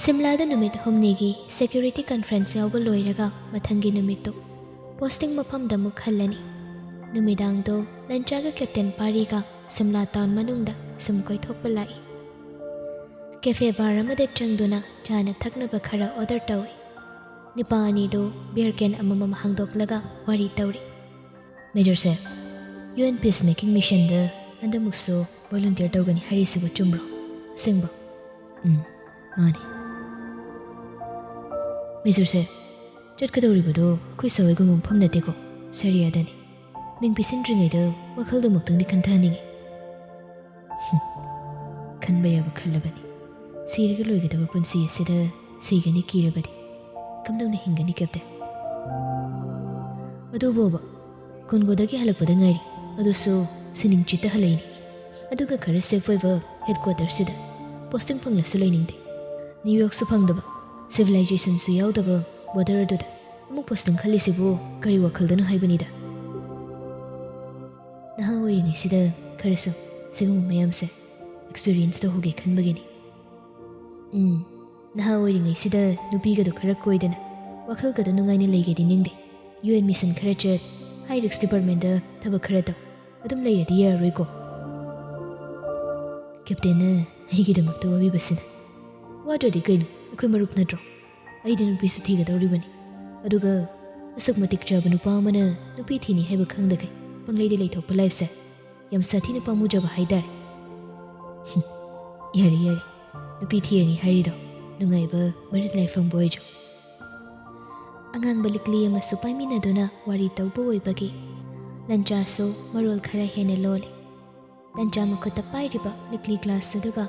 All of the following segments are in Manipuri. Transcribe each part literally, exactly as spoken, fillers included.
ꯁꯤꯝꯂꯥꯗ ꯅꯨꯃꯤꯠ ꯍꯨꯝꯅꯤꯒꯤ security conference ꯌꯥꯎꯕ ꯂꯣꯏꯔꯒ ꯃꯊꯪꯒꯤ ꯅꯨꯃꯤꯠꯇꯨ posting ꯃꯐꯝꯗ ꯑꯃꯨꯛ ꯍꯜꯂꯅꯤ꯫ ꯅꯨꯃꯤꯗꯥꯡꯗꯣ ꯂꯟꯆꯥꯒ Captain ꯄꯥꯔꯤꯒ ꯁꯤꯝꯂꯥ town ꯃꯅꯨꯡꯗ ꯁꯨꯝ ꯀꯣꯏꯊꯣꯛꯄ ꯂꯥꯛꯏ꯫ Cafe bar ꯑꯃꯗ ꯆꯪꯗꯨꯅ ꯆꯥꯅ ꯊꯛꯅꯕ ꯈꯔ order ꯇꯧꯏ꯫ ꯅꯨꯄꯥ ꯑꯅꯤꯗꯨ beer can ꯑꯃꯃꯝ ꯍꯥꯡꯗꯣꯛꯂꯒ ꯋꯥꯔꯤ ꯇꯧꯔꯤ꯫ Major sir, UN peacemaking missionꯗ ꯍꯟꯗꯛꯃꯨꯛꯁꯨ volunteer ꯇꯧꯒꯅꯤ ꯍꯥꯏꯔꯤꯁꯤꯕꯨ ꯆꯨꯝꯕ꯭ꯔꯣ? ꯑꯁꯦꯡꯕ꯭ꯔꯣ? ꯎꯝ, ꯃꯥꯅꯤ꯫ Major sir, ꯆꯠꯀꯗꯧꯔꯤꯕꯗꯣ ꯑꯩꯈꯣꯏ ꯁꯍꯔꯒꯨꯝꯕ ꯃꯐꯝ ꯅꯠꯇꯦꯀꯣ, ꯁꯦꯔꯤꯌꯥꯗꯅꯤ꯫ ꯃꯤꯡ ꯄꯤꯁꯤꯟꯗ꯭ꯔꯤꯉꯩꯗ ꯋꯥꯈꯜꯗꯨꯃꯛꯇꯪꯗꯤ ꯈꯟꯊꯍꯟꯅꯤꯡꯉꯤ꯫ ꯈꯟꯕ ꯌꯥꯕ ꯈꯜꯂꯕꯅꯤ꯫ ꯁꯤꯔꯒ ꯂꯣꯏꯒꯗꯕ ꯄꯨꯟꯁꯤ ꯑꯁꯤꯗ ꯁꯤꯒꯅꯤ ꯀꯤꯔꯕꯗꯤ ꯀꯝꯗꯧꯅ ꯍꯤꯡꯒꯅꯤ, Captain? ꯑꯗꯨꯕꯣꯕ, ꯀꯣꯟꯒꯣꯗꯒꯤ ꯍꯜꯂꯛꯄꯗ ꯉꯥꯏꯔꯤ꯫ ꯑꯗꯨꯁꯨ ꯁꯤꯅꯤꯡ ꯆꯤꯠꯇ ꯍꯜꯂꯛꯏꯅꯤ꯫ ꯑꯗꯨꯒ ꯈꯔ safe ꯑꯣꯏꯕ headquarterꯁꯤꯗ꯫ Posting ꯐꯪꯂꯁꯨ ꯂꯩꯅꯤꯡꯗꯦ꯫ New Yorkꯁꯨ ꯐꯪꯗꯕ, civilizationꯁꯨ ꯌꯥꯎꯗꯕ border ꯑꯗꯨꯗ ꯑꯃꯨꯛ posting ꯈꯜꯂꯤꯁꯤꯕꯨ ꯀꯔꯤ ꯋꯥꯈꯜꯗꯅꯣ ꯍꯥꯏꯕꯅꯤꯗ꯫ ꯅꯍꯥ ꯑꯣꯏꯔꯤꯉꯩꯁꯤꯗ ꯈꯔꯁꯨ ꯁꯤꯒꯨꯝꯕ ꯃꯌꯥꯝꯁꯦ experience ꯇꯧꯍꯧꯒꯦ ꯈꯟꯕꯒꯤꯅꯤ꯫ ꯎꯝ, ꯅꯍꯥ ꯑꯣꯏꯔꯤꯉꯩꯁꯤꯗ ꯅꯨꯄꯤꯒꯗꯣ ꯈꯔ ꯀꯣꯏꯗꯅ ꯋꯥꯈꯜꯒꯗꯣ ꯅꯨꯡꯉꯥꯏꯅ ꯂꯩꯒꯦꯗꯤ ꯅꯤꯡꯗꯦ꯫ UN mission ꯈꯔ ꯆꯠ, high risk departmentꯇ ꯊꯕꯛ ꯈꯔ ꯇꯧ, ꯑꯗꯨꯝ ꯂꯩꯔꯗꯤ ꯌꯥꯔꯣꯏꯀꯣ? Captainꯅ ꯑꯩꯒꯤꯗꯃꯛꯇ ꯋꯥꯕꯤꯕꯁꯤꯅ꯫ ꯋꯥꯗ꯭ꯔꯗꯤ ꯀꯩꯅꯣ, ꯑꯩꯈꯣꯏ ꯃꯔꯨꯞ ꯅꯠꯇ꯭ꯔꯣ? ꯑꯩꯗꯤ ꯅꯨꯄꯤꯁꯨ ꯊꯤꯒꯗꯧꯔꯤꯕꯅꯤ꯫ ꯑꯗꯨꯒ ꯃꯁꯛ ꯃꯇꯤꯛ ꯆꯥꯕ ꯅꯨꯄꯥ ꯑꯃꯅ ꯅꯨꯄꯤ ꯊꯤꯅꯤ ꯍꯥꯏꯕ ꯈꯪꯗꯈꯩ ꯄꯪꯂꯩꯗ ꯂꯩꯊꯣꯛꯄ lifeꯁꯦ ꯌꯥꯝ ꯁꯥꯊꯤꯅ ꯄꯥꯝꯃꯨꯖꯕ ꯍꯥꯏꯇꯥꯔꯦ꯫ ꯌꯥꯔꯦ, ꯌꯥꯔꯦ, ꯅꯨꯄꯤ ꯊꯤꯔꯅꯤ ꯍꯥꯏꯔꯤꯗꯣ ꯅꯨꯡꯉꯥꯏꯕ married life ꯐꯪꯕ ꯑꯣꯏꯖꯧ꯫ ꯑꯉꯥꯡꯕ ꯂꯤꯛꯂꯤ ꯑꯃꯁꯨ ꯄꯥꯏꯃꯤꯟꯅꯗꯨꯅ ꯋꯥꯔꯤ ꯇꯧꯕ ꯑꯣꯏꯕꯒꯤ ꯂꯟꯆꯥꯁꯨ ꯃꯔꯣꯜ ꯈꯔ ꯍꯦꯟꯅ ꯂꯣꯜꯂꯤ꯫ ꯂꯟꯆꯥ ꯃꯈꯨꯠꯇ ꯄꯥꯏꯔꯤꯕ ꯂꯤꯛꯂꯤ glass ꯑꯗꯨꯒ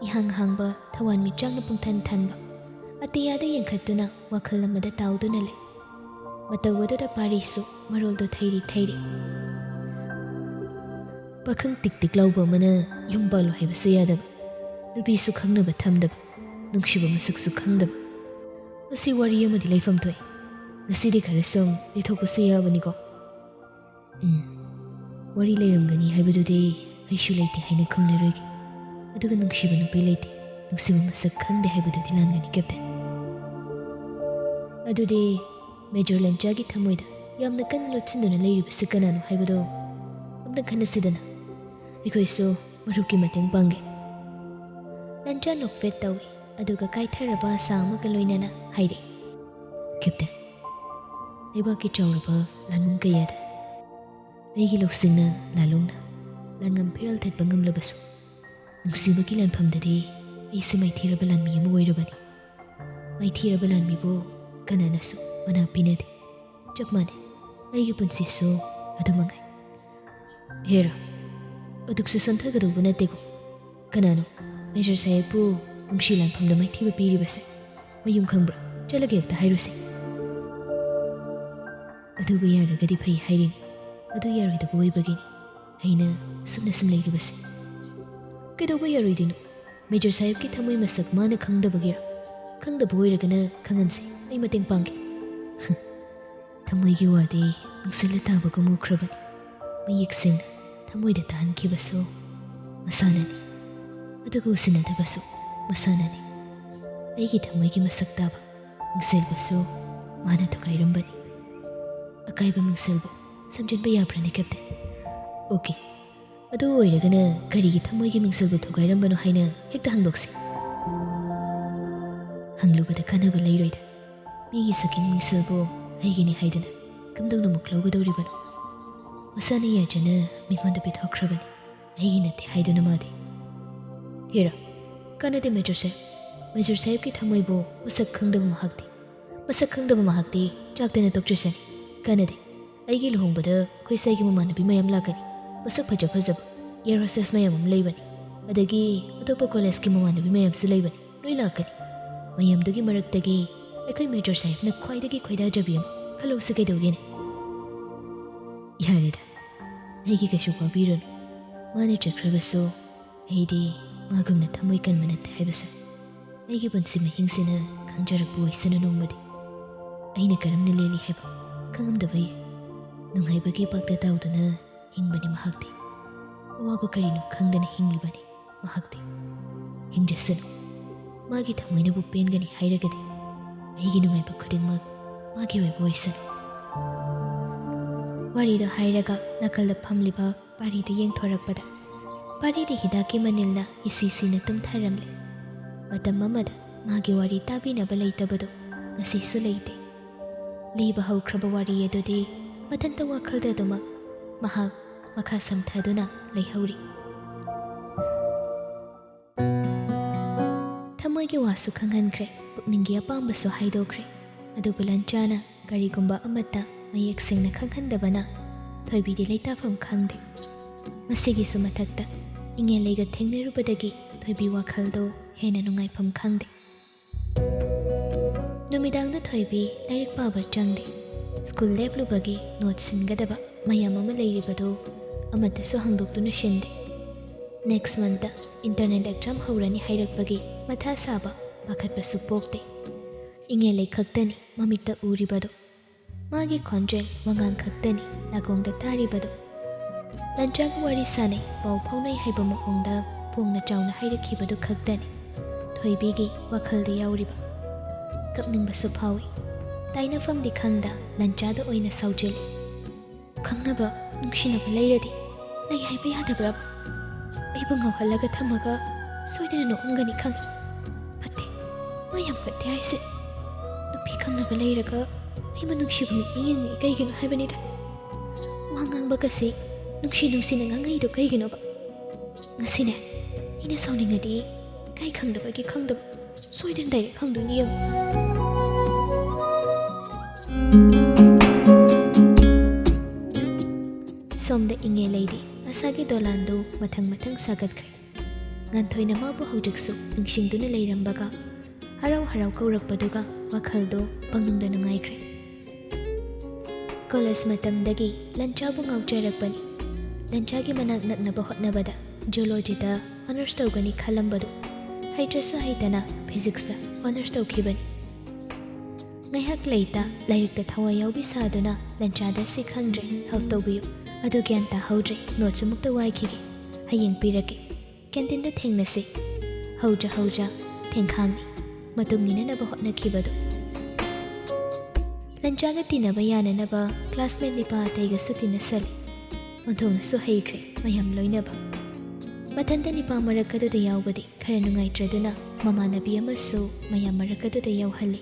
ꯏꯍꯥꯡ ꯍꯥꯡꯕ ꯊꯋꯥꯟꯃꯤꯆꯥꯛꯅ ꯄꯨꯡꯊꯟ ꯊꯟꯕ ꯑꯇꯤꯌꯥꯗ ꯌꯦꯡꯈꯠꯇꯨꯅ ꯋꯥꯈꯜ ꯑꯃꯗ ꯇꯥꯎꯗꯨꯅ ꯂꯩ꯫ ꯃꯇꯧ ꯑꯗꯨꯗ ꯄꯥꯔꯤꯁꯨ ꯃꯔꯣꯜꯗꯨ ꯊꯩꯔꯤ ꯊꯩꯔꯤ꯫ ꯄꯥꯈꯪ ꯇꯤꯛ ꯇꯤꯛ ꯂꯥꯎꯕ ꯑꯃꯅ ꯌꯨꯝ ꯄꯥꯜꯂꯨ ꯍꯥꯏꯕꯁꯨ ꯌꯥꯗꯕ, ꯅꯨꯄꯤꯁꯨ ꯈꯪꯅꯕ ꯊꯝꯗꯕ, ꯅꯨꯡꯁꯤꯕ ꯃꯁꯛꯁꯨ ꯈꯪꯗꯕ꯫ ꯃꯁꯤ ꯋꯥꯔꯤ ꯑꯃꯗꯤ ꯂꯩꯐꯝ ꯊꯣꯛꯏ꯫ ꯉꯁꯤꯗꯤ ꯈꯔ ꯁꯨꯝ ꯂꯩꯊꯣꯛꯄꯁꯨ ꯌꯥꯕꯅꯤꯀꯣ꯫ ꯎꯝ, ꯋꯥꯔꯤ ꯂꯩꯔꯝꯒꯅꯤ ꯍꯥꯏꯕꯗꯨꯗꯤ ꯑꯩꯁꯨ ꯂꯩꯇꯦ ꯍꯥꯏꯅ ꯈꯨꯝꯂꯔꯣꯏꯒꯦ꯫ ꯑꯗꯨꯒ ꯅꯨꯡꯁꯤꯕ ꯅꯨꯄꯤ ꯂꯩꯇꯦ꯫ ꯅꯨꯡꯁꯤꯕ ꯃꯁꯛ ꯈꯪꯗꯦ ꯍꯥꯏꯕꯗꯨꯗꯤ ꯂꯥꯟꯒꯅꯤ, ꯀꯦꯞꯇꯦꯟ꯫ ꯑꯗꯨꯗꯤ ꯃꯦꯖꯔ ꯂꯟꯆꯥꯒꯤ ꯊꯃꯣꯏꯗ ꯌꯥꯝꯅ ꯀꯟꯅ ꯂꯣꯠꯁꯤꯟꯗꯨꯅ ꯂꯩꯔꯤꯕꯁꯤ ꯀꯅꯥꯅꯣ ꯍꯥꯏꯕꯗꯣ ꯑꯝꯇꯪ ꯈꯟꯅꯁꯤꯗꯅ꯫ ꯑꯩꯈꯣꯏꯁꯨ ꯃꯔꯨꯞꯀꯤ ꯃꯇꯦꯡ ꯄꯥꯡꯒꯦ꯫ ꯂꯟꯆꯥ ꯅꯣꯛꯐꯦꯠ ꯇꯧꯏ, ꯑꯗꯨꯒ ꯀꯥꯏꯊꯔꯕ ꯑꯁꯥ ꯑꯃꯒ ꯂꯣꯏꯅꯅ ꯍꯥꯏꯔꯛꯏ, ꯀꯦꯞꯇꯦꯟ, ꯂꯩꯕꯥꯛꯀꯤ ꯆꯥꯎꯔꯕ ꯂꯥꯟꯕꯨꯡ ꯀꯌꯥꯗ ꯑꯩꯒꯤ ꯂꯧꯁꯤꯡꯅ ꯂꯥꯂꯣꯡꯅ ꯂꯥꯟꯉꯝ ꯐꯤꯔꯥꯜ ꯊꯠꯄ ꯉꯝꯂꯕꯁꯨ, ꯅꯨꯡꯁꯤꯕꯒꯤ ꯂꯥꯟꯐꯝꯗꯗꯤ ꯑꯩꯁꯦ ꯃꯥꯏꯊꯤꯔꯕ ꯂꯥꯟꯃꯤ ꯑꯃ ꯑꯣꯏꯔꯕꯅꯤ꯫ ꯃꯥꯏꯊꯤꯔꯕ ꯂꯥꯟꯃꯤꯕꯨ ꯀꯅꯥꯅꯁꯨ ꯃꯅꯥ ꯄꯤꯅꯗꯦ꯫ ꯆꯞ ꯃꯥꯟꯅꯩ, ꯑꯩꯒꯤ ꯄꯨꯟꯁꯤꯁꯨ ꯑꯗꯨ ꯃꯉꯥꯏ꯫ ꯍꯦꯔꯥ, ꯑꯗꯨꯛꯁꯨ ꯁꯣꯟꯊꯒꯗꯧꯕ ꯅꯠꯇꯦꯀꯣ꯫ ꯀꯅꯥꯅꯣ ꯃꯦꯖꯔ ꯁꯥꯍꯦꯕꯄꯨ ꯅꯨꯡꯁꯤ ꯂꯥꯟꯐꯝꯗ ꯃꯥꯏꯊꯤꯕ ꯄꯤꯔꯤꯕꯁꯦ? ꯃꯌꯨꯝ ꯈꯪꯕ꯭ꯔꯥ? ꯆꯠꯂꯒ ꯍꯦꯛꯇ ꯍꯥꯏꯔꯨꯁꯦ꯫ ꯑꯗꯨꯕꯨ ꯌꯥꯔꯒꯗꯤ ꯐꯩ ꯍꯥꯏꯔꯤꯅꯤ꯫ ꯑꯗꯨ ꯌꯥꯔꯣꯏꯗꯕ ꯑꯣꯏꯕꯒꯤꯅꯤ ꯑꯩꯅ ꯁꯨꯝꯅ ꯁꯨꯝ ꯂꯩꯔꯤꯕꯁꯦ꯫ ꯀꯩꯗꯧꯕ ꯌꯥꯔꯣꯏꯗꯣꯏꯅꯣ? ꯃꯦꯖꯔ ꯁꯥꯍꯦꯕꯀꯤ ꯊꯃꯣꯏ ꯃꯁꯛ ꯃꯥꯅ ꯈꯪꯗꯕꯒꯤꯔꯥ? ꯈꯪꯗꯕ ꯑꯣꯏꯔꯒꯅ ꯈꯪꯍꯟꯁꯦ, ꯑꯩ ꯃꯇꯦꯡ ꯄꯥꯡꯒꯦ꯫ ꯊꯃꯣꯏꯒꯤ ꯋꯥꯗꯤ ꯃꯤꯡꯁꯦꯜꯗ ꯇꯥꯕꯒꯨꯝ ꯎꯈ꯭ꯔꯕꯅꯤ꯫ ꯃꯌꯦꯛ ꯁꯦꯡꯅ ꯊꯃꯣꯏꯗ ꯇꯥꯍꯟꯈꯤꯕꯁꯨ ꯃꯁꯥꯅꯅꯤ, ꯑꯗꯨꯒ ꯎꯁꯤꯟꯅꯗꯕꯁꯨ ꯃꯁꯥꯅꯅꯤ꯫ ꯑꯩꯒꯤ ꯊꯃꯣꯏꯒꯤ ꯃꯁꯛ ꯇꯥꯕ ꯃꯤꯡꯁꯦꯜꯕꯨꯁꯨ ꯃꯥꯅ ꯊꯨꯒꯥꯏꯔꯝꯕꯅꯤ꯫ ꯑꯀꯥꯏꯕ ꯃꯤꯡꯁꯦꯜꯕꯨ ꯁꯝꯖꯤꯟꯕ ꯌꯥꯕ꯭ꯔꯅꯦ, ꯀꯦꯞꯇꯦꯟ? ꯑꯣꯀꯦ, ꯑꯗꯨ ꯑꯣꯏꯔꯒꯅ ꯀꯔꯤꯒꯤ ꯊꯃꯣꯏꯒꯤ ꯃꯤꯡꯁꯦꯜꯕꯨ ꯊꯨꯒꯥꯏꯔꯝꯕꯅꯣ ꯍꯥꯏꯅ ꯍꯦꯛꯇ ꯍꯪꯗꯣꯛꯁꯤ꯫ ꯍꯪꯂꯨꯕꯗ ꯀꯥꯟꯅꯕ ꯂꯩꯔꯣꯏꯗ꯫ ꯃꯤꯒꯤ ꯁꯛꯀꯤ ꯃꯤꯡꯁꯦꯜꯕꯨ ꯑꯩꯒꯤꯅꯤ ꯍꯥꯏꯗꯨꯅ ꯀꯝꯗꯧꯅ ꯑꯃꯨꯛ ꯂꯧꯒꯗꯧꯔꯤꯕꯅꯣ? ꯃꯁꯥꯅ ꯌꯥꯖꯅ ꯃꯤꯉꯣꯟꯗ ꯄꯤꯊꯣꯛꯈ꯭ꯔꯕꯅꯤ, ꯑꯩꯒꯤ ꯅꯠꯇꯦ ꯍꯥꯏꯗꯨꯅ ꯃꯥꯗꯤ꯫ ꯍꯦꯔꯥ, ꯀꯥꯟꯅꯗꯦ ꯃꯦꯖꯔ ꯁꯥꯍꯦꯕ꯫ ꯃꯦꯖꯔ ꯁꯥꯍꯦꯕꯀꯤ ꯊꯃꯣꯏꯕꯨ ꯃꯁꯛ ꯈꯪꯗꯕ ꯃꯍꯥꯛꯇꯤ, ꯃꯁꯛ ꯈꯪꯗꯕ ꯃꯍꯥꯛꯇꯤ ꯆꯥꯛꯇꯅ ꯇꯣꯛꯆꯁꯅꯤ꯫ ꯀꯥꯟꯅꯗꯦ꯫ ꯑꯩꯒꯤ ꯂꯨꯍꯣꯡꯕꯗ ꯑꯩꯈꯣꯏ ꯁ꯭ꯋꯥꯏꯒꯤ ꯃꯃꯥꯟꯅꯕꯤ ꯃꯌꯥꯝ ꯂꯥꯛꯀꯅꯤ꯫ ꯃꯁꯛ ꯐꯖ ꯐꯖꯕ, ꯏꯌꯔ ꯍꯣꯁꯇꯦꯁ ꯃꯌꯥꯝ ꯑꯃ ꯂꯩꯕꯅꯤ꯫ ꯑꯗꯒꯤ ꯑꯇꯣꯞꯄ ꯀꯣꯂꯦꯖꯀꯤ ꯃꯃꯥꯟꯅꯕꯤ ꯃꯌꯥꯝꯁꯨ ꯂꯩꯕꯅꯤ꯫ ꯂꯣꯏ ꯂꯥꯛꯀꯅꯤ꯫ ꯃꯌꯥꯝꯗꯨꯒꯤ ꯃꯔꯛꯇꯒꯤ ꯑꯩꯈꯣꯏ ꯃꯦꯖꯔ ꯁꯥꯍꯦꯕꯅ ꯈ꯭ꯋꯥꯏꯗꯒꯤ ꯈꯣꯏꯗꯥꯖꯕꯤ ꯑꯃ ꯈꯜꯂꯧꯁꯤ ꯀꯩꯗꯧꯒꯦꯅꯦ? ꯌꯥꯔꯦꯗ, ꯑꯩꯒꯤ ꯀꯩꯁꯨ ꯋꯥꯕꯤꯔꯨꯅꯨ꯫ ꯃꯥꯅ ꯆꯠꯈ꯭ꯔꯕꯁꯨ ꯑꯩꯗꯤ ꯃꯥꯒꯨꯝꯅ ꯊꯃꯣꯏ ꯀꯟꯕ ꯅꯠꯇꯦ ꯍꯥꯏꯕꯁꯦ ꯑꯩꯒꯤ ꯄꯨꯟꯁꯤ ꯃꯍꯤꯡꯁꯤꯅ ꯈꯪꯖꯔꯛꯄ ꯑꯣꯏꯁꯅꯨ ꯅꯣꯡꯃꯗꯤ꯫ ꯑꯩꯅ ꯀꯔꯝꯅ ꯂꯦꯜꯂꯤ ꯍꯥꯏꯕ ꯈꯪꯉꯝꯗꯕ ꯌꯥꯏ꯫ ꯅꯨꯡꯉꯥꯏꯕꯒꯤ ꯄꯥꯛꯇ ꯇꯥꯎꯗꯨꯅ ꯍꯤꯡꯕꯅꯤ ꯃꯍꯥꯛꯇꯤ꯫ ꯑꯋꯥꯕ ꯀꯔꯤꯅꯣ ꯈꯪꯗꯅ ꯍꯤꯡꯂꯤꯕꯅꯤ ꯃꯍꯥꯛꯇꯤ꯫ ꯍꯤꯡꯖꯁꯅꯨ꯫ ꯃꯥꯒꯤ ꯊꯃꯣꯏꯅꯕꯨ ꯄꯦꯟꯒꯅꯤ ꯍꯥꯏꯔꯒꯗꯤ ꯑꯩꯒꯤ ꯅꯨꯡꯉꯥꯏꯕ ꯈꯨꯗꯤꯡꯃꯛ ꯃꯥꯒꯤ ꯑꯣꯏꯕ ꯑꯣꯏꯁꯅꯨ꯫ ꯋꯥꯔꯤꯗꯣ ꯍꯥꯏꯔꯒ ꯅꯥꯀꯜꯗ ꯐꯝꯂꯤꯕ ꯄꯥꯔꯤꯗ ꯌꯦꯡꯊꯣꯔꯛꯄꯗ ꯄꯥꯔꯤꯗꯤ ꯍꯤꯗꯥꯛꯀꯤ ꯃꯅꯤꯜꯅ ꯏꯁꯤ ꯁꯤꯅ ꯇꯨꯝꯊꯔꯝꯂꯦ꯫ ꯃꯇꯝ ꯑꯃꯗ ꯃꯥꯒꯤ ꯋꯥꯔꯤ ꯇꯥꯕꯤꯅꯕ ꯂꯩꯇꯕꯗꯣ ꯉꯁꯤꯁꯨ ꯂꯩꯇꯦ꯫ ꯂꯤꯕ ꯍꯧꯈ꯭ꯔꯕ ꯋꯥꯔꯤ ꯑꯗꯨꯗꯤ ꯃꯊꯟꯇ ꯋꯥꯈꯜꯗ ꯑꯗꯨꯃꯛ ꯃꯍꯥꯛ ꯃꯈꯥ ꯁꯝꯊꯗꯨꯅ ꯂꯩꯍꯧꯔꯤ꯫ ꯊꯃꯣꯏꯒꯤ ꯋꯥꯁꯨ ꯈꯪꯍꯟꯈ꯭ꯔꯦ, ꯄꯨꯛꯅꯤꯡꯒꯤ ꯑꯄꯥꯝꯕꯁꯨ ꯍꯥꯏꯗꯣꯛꯈ꯭ꯔꯦ꯫ ꯑꯗꯨꯕꯨ ꯂꯟꯆꯥꯅ ꯀꯔꯤꯒꯨꯝꯕ ꯑꯃꯠꯇ ꯃꯌꯦꯛ ꯁꯦꯡꯅ ꯈꯪꯍꯟꯗꯕꯅ ꯊꯣꯏꯕꯤꯗꯤ ꯂꯩꯇꯥꯐꯝ ꯈꯪꯗꯦ꯫ ꯃꯁꯤꯒꯤꯁꯨ ꯃꯊꯛꯇ ꯏꯉꯦꯜꯂꯩꯒ ꯊꯦꯡꯅꯔꯨꯕꯗꯒꯤ ꯊꯣꯏꯕꯤ ꯋꯥꯈꯜꯗꯣ ꯍꯦꯟꯅ ꯅꯨꯡꯉꯥꯏꯐꯝ ꯈꯪꯗꯦ꯫ ꯅꯨꯃꯤꯗꯥꯡꯗ ꯊꯣꯏꯕꯤ ꯂꯥꯏꯔꯤꯛ ꯄꯥꯕ ꯆꯪꯗꯦ꯫ ꯁ꯭ꯀꯨꯜ ꯂꯦꯞꯂꯨꯕꯒꯤ ꯅꯣꯠ ꯁꯤꯟꯒꯗꯕ ꯃꯌꯥꯝ ꯑꯃ ꯂꯩꯔꯤꯕꯗꯨ ꯑꯃꯠꯇꯁꯨ ꯍꯥꯡꯗꯣꯛꯇꯨꯅ ꯁꯤꯟꯗꯦ꯫ ꯅꯦꯛꯁ ꯃꯟꯠꯇ ꯏꯟꯇꯔꯅꯦꯜ ꯑꯦꯛꯖꯥꯝ ꯍꯧꯔꯅꯤ ꯍꯥꯏꯔꯛꯄꯒꯤ ꯃꯊꯥ ꯁꯥꯕ, ꯄꯥꯈꯠꯄꯁꯨ ꯄꯣꯛꯇꯦ꯫ ꯏꯉꯦꯜꯂꯩ ꯈꯛꯇꯅꯤ ꯃꯃꯤꯠꯇ ꯎꯔꯤꯕꯗꯨ꯫ ꯃꯥꯒꯤ ꯈꯣꯟꯖꯦꯜ, ꯋꯥꯉꯥꯡ ꯈꯛꯇꯅꯤ ꯅꯥꯀꯣꯡꯗ ꯇꯥꯔꯤꯕꯗꯨ꯫ ꯂꯟꯆꯥꯒ ꯋꯥꯔꯤ ꯁꯥꯟꯅꯩ, ꯄꯥꯎ ꯐꯥꯎꯅꯩ ꯍꯥꯏꯕ ꯃꯑꯣꯡꯗ ꯄꯣꯡꯅ ꯆꯥꯎꯅ ꯍꯥꯏꯔꯛꯈꯤꯕꯗꯨ ꯈꯛꯇꯅꯤ ꯊꯣꯏꯕꯤꯒꯤ ꯋꯥꯈꯜꯗ ꯌꯥꯎꯔꯤꯕ꯫ ꯀꯞꯅꯤꯡꯕꯁꯨ ꯐꯥꯎꯏ꯫ ꯇꯥꯏꯅꯐꯝꯗꯤ ꯈꯪꯗ ꯂꯟꯆꯥꯗ ꯑꯣꯏꯅ ꯁꯥꯎꯖꯤꯜꯂꯤ꯫ ꯈꯪꯅꯕ, ꯅꯨꯡꯁꯤꯅꯕ ꯂꯩꯔꯗꯤ ꯂꯩ ꯍꯥꯏꯕ ꯌꯥꯗꯕ꯭ꯔꯕ? ꯑꯩꯕꯨ ꯉꯥꯎꯍꯜꯂꯒ ꯊꯝꯃꯒ ꯁꯣꯏꯗꯅ ꯅꯣꯛꯑꯝꯒꯅꯤ ꯈꯪꯏ꯫ ꯐꯠꯇꯦ, ꯃꯥ ꯌꯥꯝ ꯐꯠꯇꯦ ꯍꯥꯏꯁꯦ꯫ ꯅꯨꯄꯤ ꯈꯪꯅꯕ ꯂꯩꯔꯒ ꯑꯩꯕꯨ ꯅꯨꯡꯁꯤꯕ ꯃꯤꯠꯅ ꯌꯦꯡꯉꯤ ꯀꯩꯒꯤꯅꯣ ꯍꯥꯏꯕꯅꯤꯗ꯫ ꯋꯥ ꯉꯥꯡꯕꯒꯁꯦ ꯅꯨꯡꯁꯤ ꯅꯨꯡꯁꯤꯅ ꯉꯥꯡꯉꯛꯏꯗꯣ ꯀꯩꯒꯤꯅꯣꯕ? ꯉꯁꯤꯅꯦ, ꯑꯩꯅ ꯁꯥꯎꯅꯤꯡꯉꯗꯤ ꯏꯀꯥꯏ ꯈꯪꯗꯕꯒꯤ ꯈꯪꯗꯕ ꯁꯣꯏꯗꯅ ꯗꯥꯏꯔꯦꯛ ꯍꯪꯗꯣꯏꯅꯤ ꯌꯦꯡꯉꯨ꯫ ꯁꯣꯝꯗ ꯏꯉꯦꯜꯂꯩꯗꯤ ꯑꯁꯥꯒꯤ ꯗꯣꯂꯥꯟꯗꯨ ꯃꯊꯪ ꯃꯊꯪ ꯁꯥꯒꯠꯈ꯭ꯔꯦ꯫ ꯉꯥꯟꯊꯣꯏꯅ ꯃꯥꯕꯨ ꯍꯧꯖꯤꯛꯁꯨ ꯅꯤꯡꯁꯤꯡꯗꯨꯅ ꯂꯩꯔꯝꯕꯒ ꯍꯔꯥꯎ ꯍꯔꯥꯎ ꯀꯧꯔꯛꯄꯗꯨꯒ ꯋꯥꯈꯜꯗꯣ ꯄꯪꯅꯨꯡꯗ ꯅꯨꯡꯉꯥꯏꯈ꯭ꯔꯦ꯫ ꯀꯣꯂꯦꯖ ꯃꯇꯝꯗꯒꯤ ꯂꯟꯆꯥꯕꯨ ꯉꯥꯎꯖꯔꯛꯄꯅꯤ꯫ ꯂꯟꯆꯥꯒꯤ ꯃꯅꯥꯛ ꯅꯛꯅꯕ ꯍꯣꯠꯅꯕꯗ ꯖꯨꯂꯣꯖꯤꯗ ꯑꯣꯅꯔꯁ ꯇꯧꯒꯅꯤ ꯈꯜꯂꯝꯕꯗꯨ ꯍꯩꯇ꯭ꯔꯁꯨ ꯍꯩꯇꯅ ꯐꯤꯖꯤꯛꯁꯇ ꯑꯣꯅꯔꯁ ꯇꯧꯈꯤꯕꯅꯤ꯫ ꯉꯥꯏꯍꯥꯛ ꯂꯩꯇ ꯂꯥꯏꯔꯤꯛꯇ ꯊꯋꯥꯏ ꯌꯥꯎꯕꯤ ꯁꯥꯗꯨꯅ ꯂꯟꯆꯥꯗ ꯁꯤ ꯈꯪꯗ꯭ꯔꯦ, ꯍꯦꯜꯞ ꯇꯧꯕꯤꯌꯨ, ꯑꯗꯨ ꯒ꯭ꯌꯥꯟ ꯇꯥꯍꯧꯗ꯭ꯔꯦ, ꯅꯣꯠꯁ ꯑꯃꯨꯛꯇ ꯋꯥꯏꯈꯤꯒꯦ, ꯍꯌꯦꯡ ꯄꯤꯔꯛꯀꯦ, ꯀꯦꯟꯇꯤꯟꯗ ꯊꯦꯡꯅꯁꯤ꯫ ꯍꯧꯖ ꯍꯧꯖ ꯈꯦꯡꯈꯥꯡꯅꯤ ꯃꯇꯨꯡ ꯏꯟꯅꯅꯕ ꯍꯣꯠꯅꯈꯤꯕꯗꯨ꯫ ꯂꯟꯆꯥꯒ ꯇꯤꯟꯅꯕ ꯌꯥꯅꯅꯕ classmate ꯅꯤꯄꯥ ꯑꯇꯩꯒꯁꯨ ꯇꯤꯟꯅꯁꯜꯂꯤ꯫ ꯑꯣꯟꯊꯣꯛꯅꯁꯨ ꯍꯩꯈ꯭ꯔꯦ ꯃꯌꯥꯝ ꯂꯣꯏꯅꯕ꯫ ꯃꯊꯟꯇ ꯅꯤꯄꯥ ꯃꯔꯛ ꯑꯗꯨꯗ ꯌꯥꯎꯕꯗꯤ ꯈꯔ ꯅꯨꯡꯉꯥꯏꯇ꯭ꯔꯗꯨꯅ ꯃꯃꯥꯟꯅꯕꯤ ꯑꯃꯁꯨ ꯃꯌꯥꯝ ꯃꯔꯛ ꯑꯗꯨꯗ ꯌꯥꯎꯍꯜꯂꯤ꯫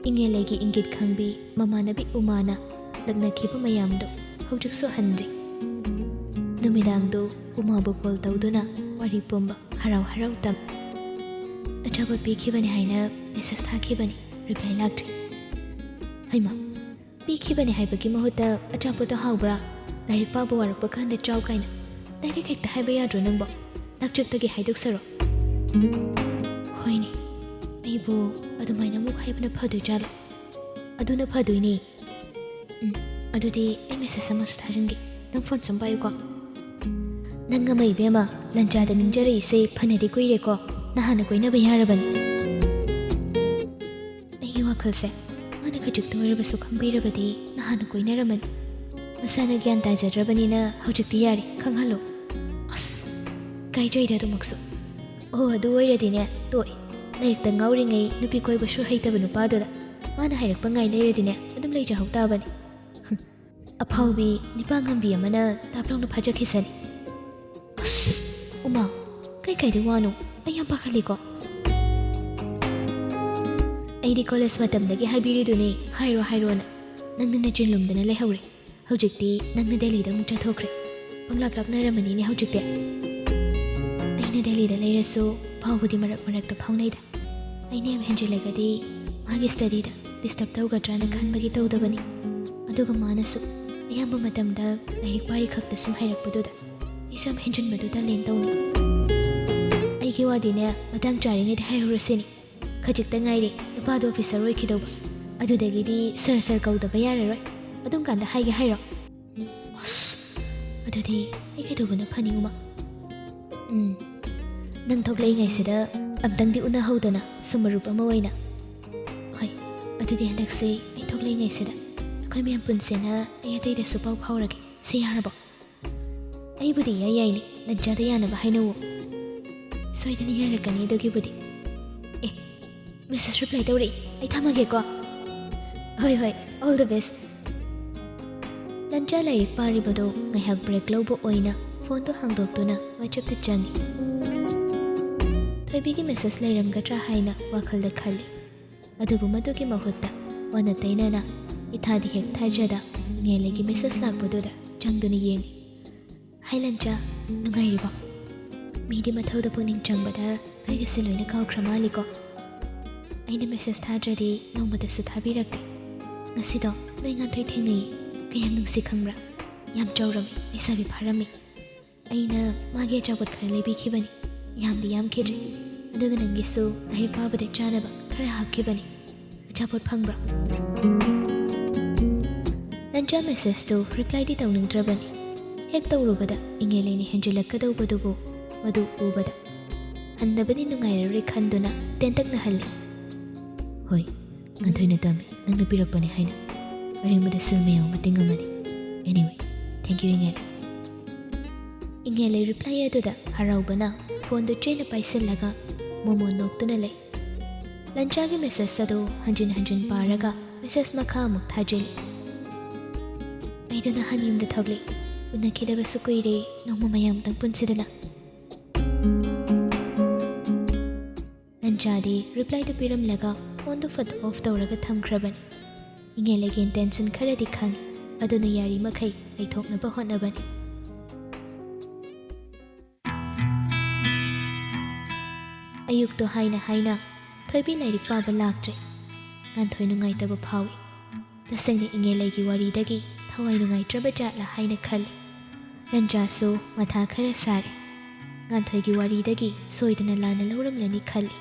ꯏꯪꯉꯦꯂꯩꯒꯤ ꯏꯪꯒꯤꯠ ꯈꯪꯕꯤ ꯃꯃꯥꯟꯅꯕꯤ ꯎꯃꯥꯅ ꯂꯛꯅꯈꯤꯕ ꯃꯌꯥꯝꯗꯨ ꯍꯧꯖꯤꯛꯁꯨ ꯍꯟꯗ꯭ꯔꯤ꯫ ꯅꯨꯃꯤꯗꯥꯡꯗꯨ ꯎꯃꯥꯕꯨ call ꯇꯧꯗꯨꯅ ꯋꯥꯔꯤ ꯄꯨꯝꯕ ꯍꯔꯥꯎ ꯍꯔꯥꯎ ꯇꯝ꯫ ꯑꯆꯥꯄꯣꯠ ꯄꯤꯈꯤꯕꯅꯤ ꯍꯥꯏꯅ message ꯊꯥꯈꯤꯕꯅꯤ, reply ꯂꯥꯛꯇ꯭ꯔꯤ꯫ ꯍꯩꯃꯥ, ꯄꯤꯈꯤꯕꯅꯤ ꯍꯥꯏꯕꯒꯤ ꯃꯍꯨꯠꯇ ꯑꯆꯥꯄꯣꯠꯇꯣ ꯍꯥꯎꯕ꯭ꯔꯥ, ꯂꯥꯏꯔꯤꯛ ꯄꯥꯕ ꯋꯥꯔꯛꯄ ꯀꯥꯟꯗ ꯆꯥꯎ ꯀꯥꯏꯅ direct ꯍꯦꯛꯇ ꯍꯥꯏꯕ ꯌꯥꯗ꯭ꯔꯣ ꯅꯪꯕꯣ? ꯂꯥꯛꯆꯛꯇꯒꯤ ꯍꯥꯏꯗꯣꯛꯆꯔꯣ꯫ ꯍꯣꯏꯅꯦ, ꯑꯩꯕꯨ ꯑꯗꯨꯃꯥꯏꯅ ꯑꯃꯨꯛ ꯍꯥꯏꯕꯅ ꯐꯗꯣꯏ ꯖꯥꯠꯂꯣ? ꯑꯗꯨꯅ ꯐꯗꯣꯏꯅꯦ꯫ ꯎꯝ, ꯑꯗꯨꯗꯤ ꯑꯩ message ꯑꯃꯁꯨ ꯊꯥꯖꯤꯟꯒꯦ꯫ ꯅꯪ phone ꯁꯨꯝ ꯄꯥꯏꯌꯨꯀꯣ꯫ ꯅꯪ ꯑꯃ ꯏꯕꯦꯝꯃ, ꯂꯟꯆꯥꯗ ꯅꯤꯡꯖꯔꯛꯏꯁꯦ ꯐꯅꯗꯤ ꯀꯨꯏꯔꯦꯀꯣ꯫ ꯅꯍꯥꯟꯅ ꯀꯣꯏꯅꯕ ꯌꯥꯔꯕꯅꯤ꯫ ꯑꯩꯒꯤ ꯋꯥꯈꯜꯁꯦ ꯃꯥꯅ ꯈꯖꯤꯛꯇ ꯑꯣꯏꯔꯕꯁꯨ ꯈꯪꯕꯤꯔꯕꯗꯤ ꯅꯍꯥꯟꯅ ꯀꯣꯏꯅꯔꯝꯃꯅꯤ꯫ ꯃꯁꯥꯅ ꯒ꯭ꯌꯥꯟ ꯇꯥꯖꯗ꯭ꯔꯕꯅꯤꯅ ꯍꯧꯖꯤꯛꯇꯤ ꯌꯥꯔꯦ, ꯈꯪꯍꯜꯂꯣ꯫ ꯑꯁ, ꯏꯀꯥꯏꯖꯩꯗ ꯑꯗꯨꯃꯛꯁꯨ꯫ ꯑꯣ, ꯑꯗꯨ ꯑꯣꯏꯔꯗꯤꯅꯦ, ꯇꯣꯛꯑꯦ꯫ ꯂꯥꯏꯔꯤꯛꯇ ꯉꯥꯎꯔꯤꯉꯩ ꯅꯨꯄꯤ ꯀꯣꯏꯕꯁꯨ ꯍꯩꯇꯕ ꯅꯨꯄꯥꯗꯨꯗ ꯃꯥꯅ ꯍꯥꯏꯔꯛꯄ ꯉꯥꯏ ꯂꯩꯔꯗꯤꯅꯦ, ꯑꯗꯨꯝ ꯂꯩꯖꯍꯧ ꯇꯥꯕꯅꯤ꯫ ꯑꯐꯥꯎꯕꯤ ꯅꯤꯄꯥ ꯉꯝꯕꯤ ꯑꯃꯅ ꯇꯥꯞ ꯂꯥꯎꯅ ꯐꯥꯖꯈꯤꯁꯅꯤ꯫ ꯑꯁ, ꯎꯃꯥ, ꯀꯩ ꯀꯩꯗ ꯋꯥꯅꯣ? ꯑꯩ ꯌꯥꯝ ꯄꯥꯈꯠꯂꯤꯀꯣ꯫ ꯑꯩꯗꯤ college ꯃꯇꯝꯗꯒꯤ ꯍꯥꯏꯕꯤꯔꯤꯗꯨꯅꯤ, ꯍꯥꯏꯔꯣ ꯍꯥꯏꯔꯣꯅ꯫ ꯅꯪꯅ ꯅꯆꯤꯟ ꯂꯨꯝꯗꯅ ꯂꯩꯍꯧꯔꯦ꯫ ꯍꯧꯖꯤꯛꯇꯤ ꯅꯪꯅ ꯗꯦꯜꯂꯤꯗ ꯑꯃꯨꯛ ꯆꯠꯊꯣꯛꯈ꯭ꯔꯦ꯫ ꯄꯪꯂꯥꯞ ꯂꯥꯞꯅꯔꯝꯃꯅꯤꯅꯦ ꯍꯧꯖꯤꯛꯇꯤ꯫ ꯑꯩꯅ ꯗꯦꯜꯂꯤꯗ ꯂꯩꯔꯁꯨ ꯄꯥꯎꯕꯨꯗꯤ ꯃꯔꯛ ꯃꯔꯛꯇ ꯐꯥꯎꯅꯩꯗ꯫ ꯑꯩꯅ ꯌꯥꯝ ꯍꯦꯟꯖꯤꯜꯂꯒꯗꯤ ꯃꯥꯒꯤ studyꯗ disturb ꯇꯧꯒꯗ꯭ꯔꯥꯅ ꯈꯟꯕꯒꯤ ꯇꯧꯗꯕꯅꯤ꯫ ꯑꯗꯨꯒ ꯃꯥꯅꯁꯨ ꯑꯌꯥꯝꯕ ꯃꯇꯝꯗ ꯂꯥꯏꯔꯤꯛ ꯄꯥꯔꯤ ꯈꯛꯇ ꯁꯨꯝ ꯍꯥꯏꯔꯛꯄꯗꯨꯗ ꯑꯩꯁꯨ ꯌꯥꯝ ꯍꯦꯟꯖꯤꯟꯕꯗꯨ ꯇꯜꯂꯦꯅ ꯇꯧꯅꯤ꯫ ꯑꯩꯒꯤ ꯋꯥꯗꯤꯅꯦ, ꯃꯇꯥꯡ ꯆꯥꯔꯤꯉꯩꯗ ꯍꯥꯏꯍꯧꯔꯁꯤꯅꯦ꯫ ꯈꯖꯤꯛꯇ ꯉꯥꯏꯔꯦ ꯅꯨꯄꯥꯗꯣ officer ꯑꯣꯏꯈꯤꯗꯧꯕ꯫ ꯑꯗꯨꯗꯒꯤꯗꯤ sir sir ꯀꯧꯗꯕ ꯌꯥꯔꯔꯣꯏ꯫ ꯑꯗꯨꯝ ꯀꯥꯟꯗ ꯍꯥꯏꯒꯦ ꯍꯥꯏꯔꯣ? ꯑꯁ, ꯑꯗꯨꯗꯤ ꯑꯩ ꯀꯩꯗꯧꯕꯅ ꯐꯅꯤ, ꯎꯃꯥ? ꯎꯝ, ꯅꯪ ꯊꯣꯛꯂꯛꯏꯉꯩꯁꯤꯗ ꯑꯝꯇꯪꯗꯤ ꯎꯅꯍꯧꯗꯅ, ꯁꯨꯝ ꯃꯔꯨꯞ ꯑꯃ ꯑꯣꯏꯅ꯫ ꯍꯣꯏ, ꯑꯗꯨꯗꯤ ꯍꯟꯗꯛꯁꯦ ꯑꯩ ꯊꯣꯛꯂꯛꯏꯉꯩꯁꯤꯗ ꯑꯩꯈꯣꯏ ꯃꯌꯥꯝ ꯄꯨꯟꯁꯦꯅ ꯑꯩ ꯑꯇꯩꯗꯁꯨ ꯄꯥꯎ ꯐꯥꯎꯔꯒꯦ꯫ ꯁꯤ ꯌꯥꯔꯕꯣ? ꯑꯩꯕꯨꯗꯤ ꯏꯌꯥ ꯌꯥꯏꯅꯦ, ꯂꯟꯆꯥꯗ ꯌꯥꯅꯕ ꯍꯥꯏꯅꯧꯋꯣ꯫ ꯁꯣꯏꯗꯅ ꯌꯥꯔꯛꯀꯅꯤ ꯑꯗꯨꯒꯤꯕꯨꯗꯤ꯫ ꯑꯦ, ꯃꯦꯁꯦꯖ ꯔꯤꯄ꯭ꯂꯥꯏ ꯇꯧꯔꯛꯏ꯫ ꯑꯩ ꯊꯝꯃꯒꯦꯀꯣ꯫ ꯍꯣꯏ, ꯍꯣꯏ, all the best꯫ ꯂꯟꯆꯥ ꯂꯥꯏꯔꯤꯛ ꯄꯥꯔꯤꯕꯗꯨ ꯉꯥꯏꯍꯥꯛ ꯕ꯭ꯔꯦꯛ ꯂꯧꯕ ꯑꯣꯏꯅ ꯐꯣꯟꯗꯨ ꯍꯥꯡꯗꯣꯛꯇꯨꯅ ꯋꯥꯆꯦꯞꯇ ꯆꯪꯉꯤ꯫ ꯊꯣꯏꯕꯤꯒꯤ ꯃꯦꯁꯦꯖ ꯂꯩꯔꯝꯒꯗ꯭ꯔꯥ ꯍꯥꯏꯅ ꯋꯥꯈꯜꯗ ꯈꯜꯂꯤ꯫ ꯑꯗꯨꯕꯨ ꯃꯗꯨꯒꯤ ꯃꯍꯨꯠꯇ ꯑꯣꯟꯅ ꯇꯩꯅꯅ ꯏꯊꯥꯗꯤ ꯍꯦꯛ ꯊꯥꯖꯗ ꯏꯉꯦꯂꯩꯒꯤ ꯃꯦꯁꯦꯖ ꯂꯥꯛꯄꯗꯨꯗ ꯆꯪꯗꯨꯅ ꯌꯦꯡꯉꯤ꯫ "ꯍꯥꯏ ꯂꯟꯆꯥ, ꯅꯨꯡꯉꯥꯏꯔꯤꯕꯣ? ꯃꯤꯗꯤ ꯃꯊꯧꯗ ꯄꯨꯛꯅꯤꯡ ꯆꯪꯕꯗ ꯅꯣꯏꯒꯁꯦ ꯂꯣꯏꯅ ꯀꯥꯎꯈ꯭ꯔ ꯃꯥꯜꯂꯤꯀꯣ꯫ ꯑꯩꯅ ꯃꯦꯁꯦꯖ ꯊꯥꯗ꯭ꯔꯗꯤ ꯅꯣꯡꯃꯇꯁꯨ ꯊꯥꯕꯤꯔꯛꯇꯦ꯫ ꯉꯁꯤꯗꯣ ꯅꯣꯏ ꯉꯥꯟꯊꯣꯏ ꯊꯦꯡꯅꯩꯌꯦ꯫ ꯀꯌꯥꯝ ꯅꯨꯡꯁꯤ ꯈꯪꯕ꯭ꯔꯥ? ꯌꯥꯝ ꯆꯥꯎꯔꯝꯃꯤ, ꯂꯩꯁꯥꯕꯤ ꯐꯥꯔꯝꯃꯤ꯫ ꯑꯩꯅ ꯃꯥꯒꯤ ꯑꯆꯥꯄꯣꯠ ꯈꯔ ꯂꯩꯕꯤꯈꯤꯕꯅꯤ꯫ ꯌꯥꯝꯗꯤ ꯌꯥꯝꯈꯤꯗ꯭ꯔꯦ꯫ ꯑꯗꯨꯒ ꯅꯪꯒꯤꯁꯨ ꯂꯥꯏꯔꯤꯛ ꯄꯥꯕꯗ ꯆꯥꯅꯕ ꯈꯔ ꯍꯥꯞꯈꯤꯕꯅꯤ꯫ ꯑꯆꯥꯄꯣꯠ ꯐꯪꯕ꯭ꯔꯥ?" ꯂꯟꯆꯥ ꯃꯦꯁꯦꯖꯇꯨ ꯔꯤꯄ꯭ꯂꯥꯏꯗꯤ ꯇꯧꯅꯤꯡꯗ꯭ꯔꯕꯅꯤ꯫ ꯍꯦꯛ ꯇꯧꯔꯨꯕꯗ ꯏꯉꯦꯂꯩꯅ ꯍꯦꯟꯖꯤꯜꯂꯛꯀꯗꯧꯕꯗꯨꯕꯨ ꯃꯗꯨ ꯎꯕꯗ ꯍꯟꯗꯕꯗꯤ ꯅꯨꯡꯉꯥꯏꯔꯔꯣꯏ ꯈꯟꯗꯨꯅ ꯇꯦꯟꯇꯛꯅ ꯍꯜꯂꯤ꯫ "ꯍꯣꯏ, ꯉꯥꯟꯊꯣꯏꯅ ꯇꯝꯃꯤ, ꯅꯪꯅ ꯄꯤꯔꯛꯄꯅꯤ ꯍꯥꯏꯅ꯫ ꯑꯔꯦꯝꯕꯗ ꯁꯤꯜ ꯃꯌꯥꯝ ꯃꯇꯦꯡ ꯑꯃꯅꯤ꯫ Anyway, thank you, ꯏꯉꯦꯂꯩ꯫" ꯏꯉꯦꯂꯩ ꯔꯤꯄ꯭ꯂꯥꯏ ꯑꯗꯨꯗ ꯍꯔꯥꯎꯕꯅ ꯐꯣꯟꯗꯨ ꯆꯦꯠꯅ ꯄꯥꯏꯁꯤꯜꯂꯒ ꯃꯣꯃꯣꯟ ꯅꯣꯛꯇꯨꯅ ꯂꯩ꯫ ꯂꯟꯆꯥꯒꯤ ꯃꯦꯁꯦꯖ ꯑꯗꯨ ꯍꯟꯖꯤꯟ ꯍꯟꯖꯤꯟ ꯄꯥꯔꯒ ꯃꯦꯁꯦꯖ ꯃꯈꯥ ꯑꯃꯨꯛ ꯊꯥꯖꯤꯜꯂꯤ꯫ "ꯑꯩꯗꯣ ꯅꯍꯥꯟ ꯌꯨꯝꯗ ꯊꯣꯛꯂꯛꯏ꯫ ꯎꯅꯈꯤꯗꯕꯁꯨ ꯀꯨꯏꯔꯦ꯫ ꯅꯣꯡꯃ ꯃꯌꯥꯝꯇꯪ ꯄꯨꯟꯁꯤꯗꯅ꯫" ꯂꯟꯆꯥꯗꯤ ꯔꯤꯄ꯭ꯂꯥꯏꯗꯨ ꯄꯤꯔꯝꯂꯒ ꯐꯣꯟꯗꯨ ꯐꯠ ꯑꯣꯐ ꯇꯧꯔꯒ ꯊꯝꯈ꯭ꯔꯕꯅꯤ꯫ ꯏꯉꯦꯂꯩꯒꯤ ꯏꯟꯇꯦꯟꯁꯟ ꯈꯔꯗꯤ ꯈꯪꯏ, ꯑꯗꯨꯅ ꯌꯥꯔꯤ ꯃꯈꯩ ꯂꯩꯊꯣꯛꯅꯕ ꯍꯣꯠꯅꯕꯅꯤ꯫ ꯑꯌꯨꯛꯇꯣ ꯍꯥꯏꯅ ꯍꯥꯏꯅ ꯊꯣꯏꯕꯤ ꯂꯥꯏꯔꯤꯛ ꯄꯥꯕ ꯂꯥꯛꯇ꯭ꯔꯦ꯫ ꯉꯥꯟꯊꯣꯏ ꯅꯨꯡꯉꯥꯏꯇꯕ ꯐꯥꯎꯏ꯫ ꯇꯁꯦꯡꯅ ꯏꯉꯦꯂꯩꯒꯤ ꯋꯥꯔꯤꯗꯒꯤ ꯊꯋꯥꯏ ꯅꯨꯡꯉꯥꯏꯇ꯭ꯔꯕ ꯖꯥꯠꯂ ꯍꯥꯏꯅ ꯈꯜꯂꯤ꯫ ꯂꯟꯆꯥꯁꯨ ꯃꯊꯥ ꯈꯔ ꯁꯥꯔꯦ꯫ ꯉꯥꯟꯊꯣꯏꯒꯤ ꯋꯥꯔꯤꯗꯒꯤ ꯁꯣꯏꯗꯅ ꯂꯥꯟꯅ ꯂꯧꯔꯝꯂꯅꯤ ꯈꯜꯂꯤ꯫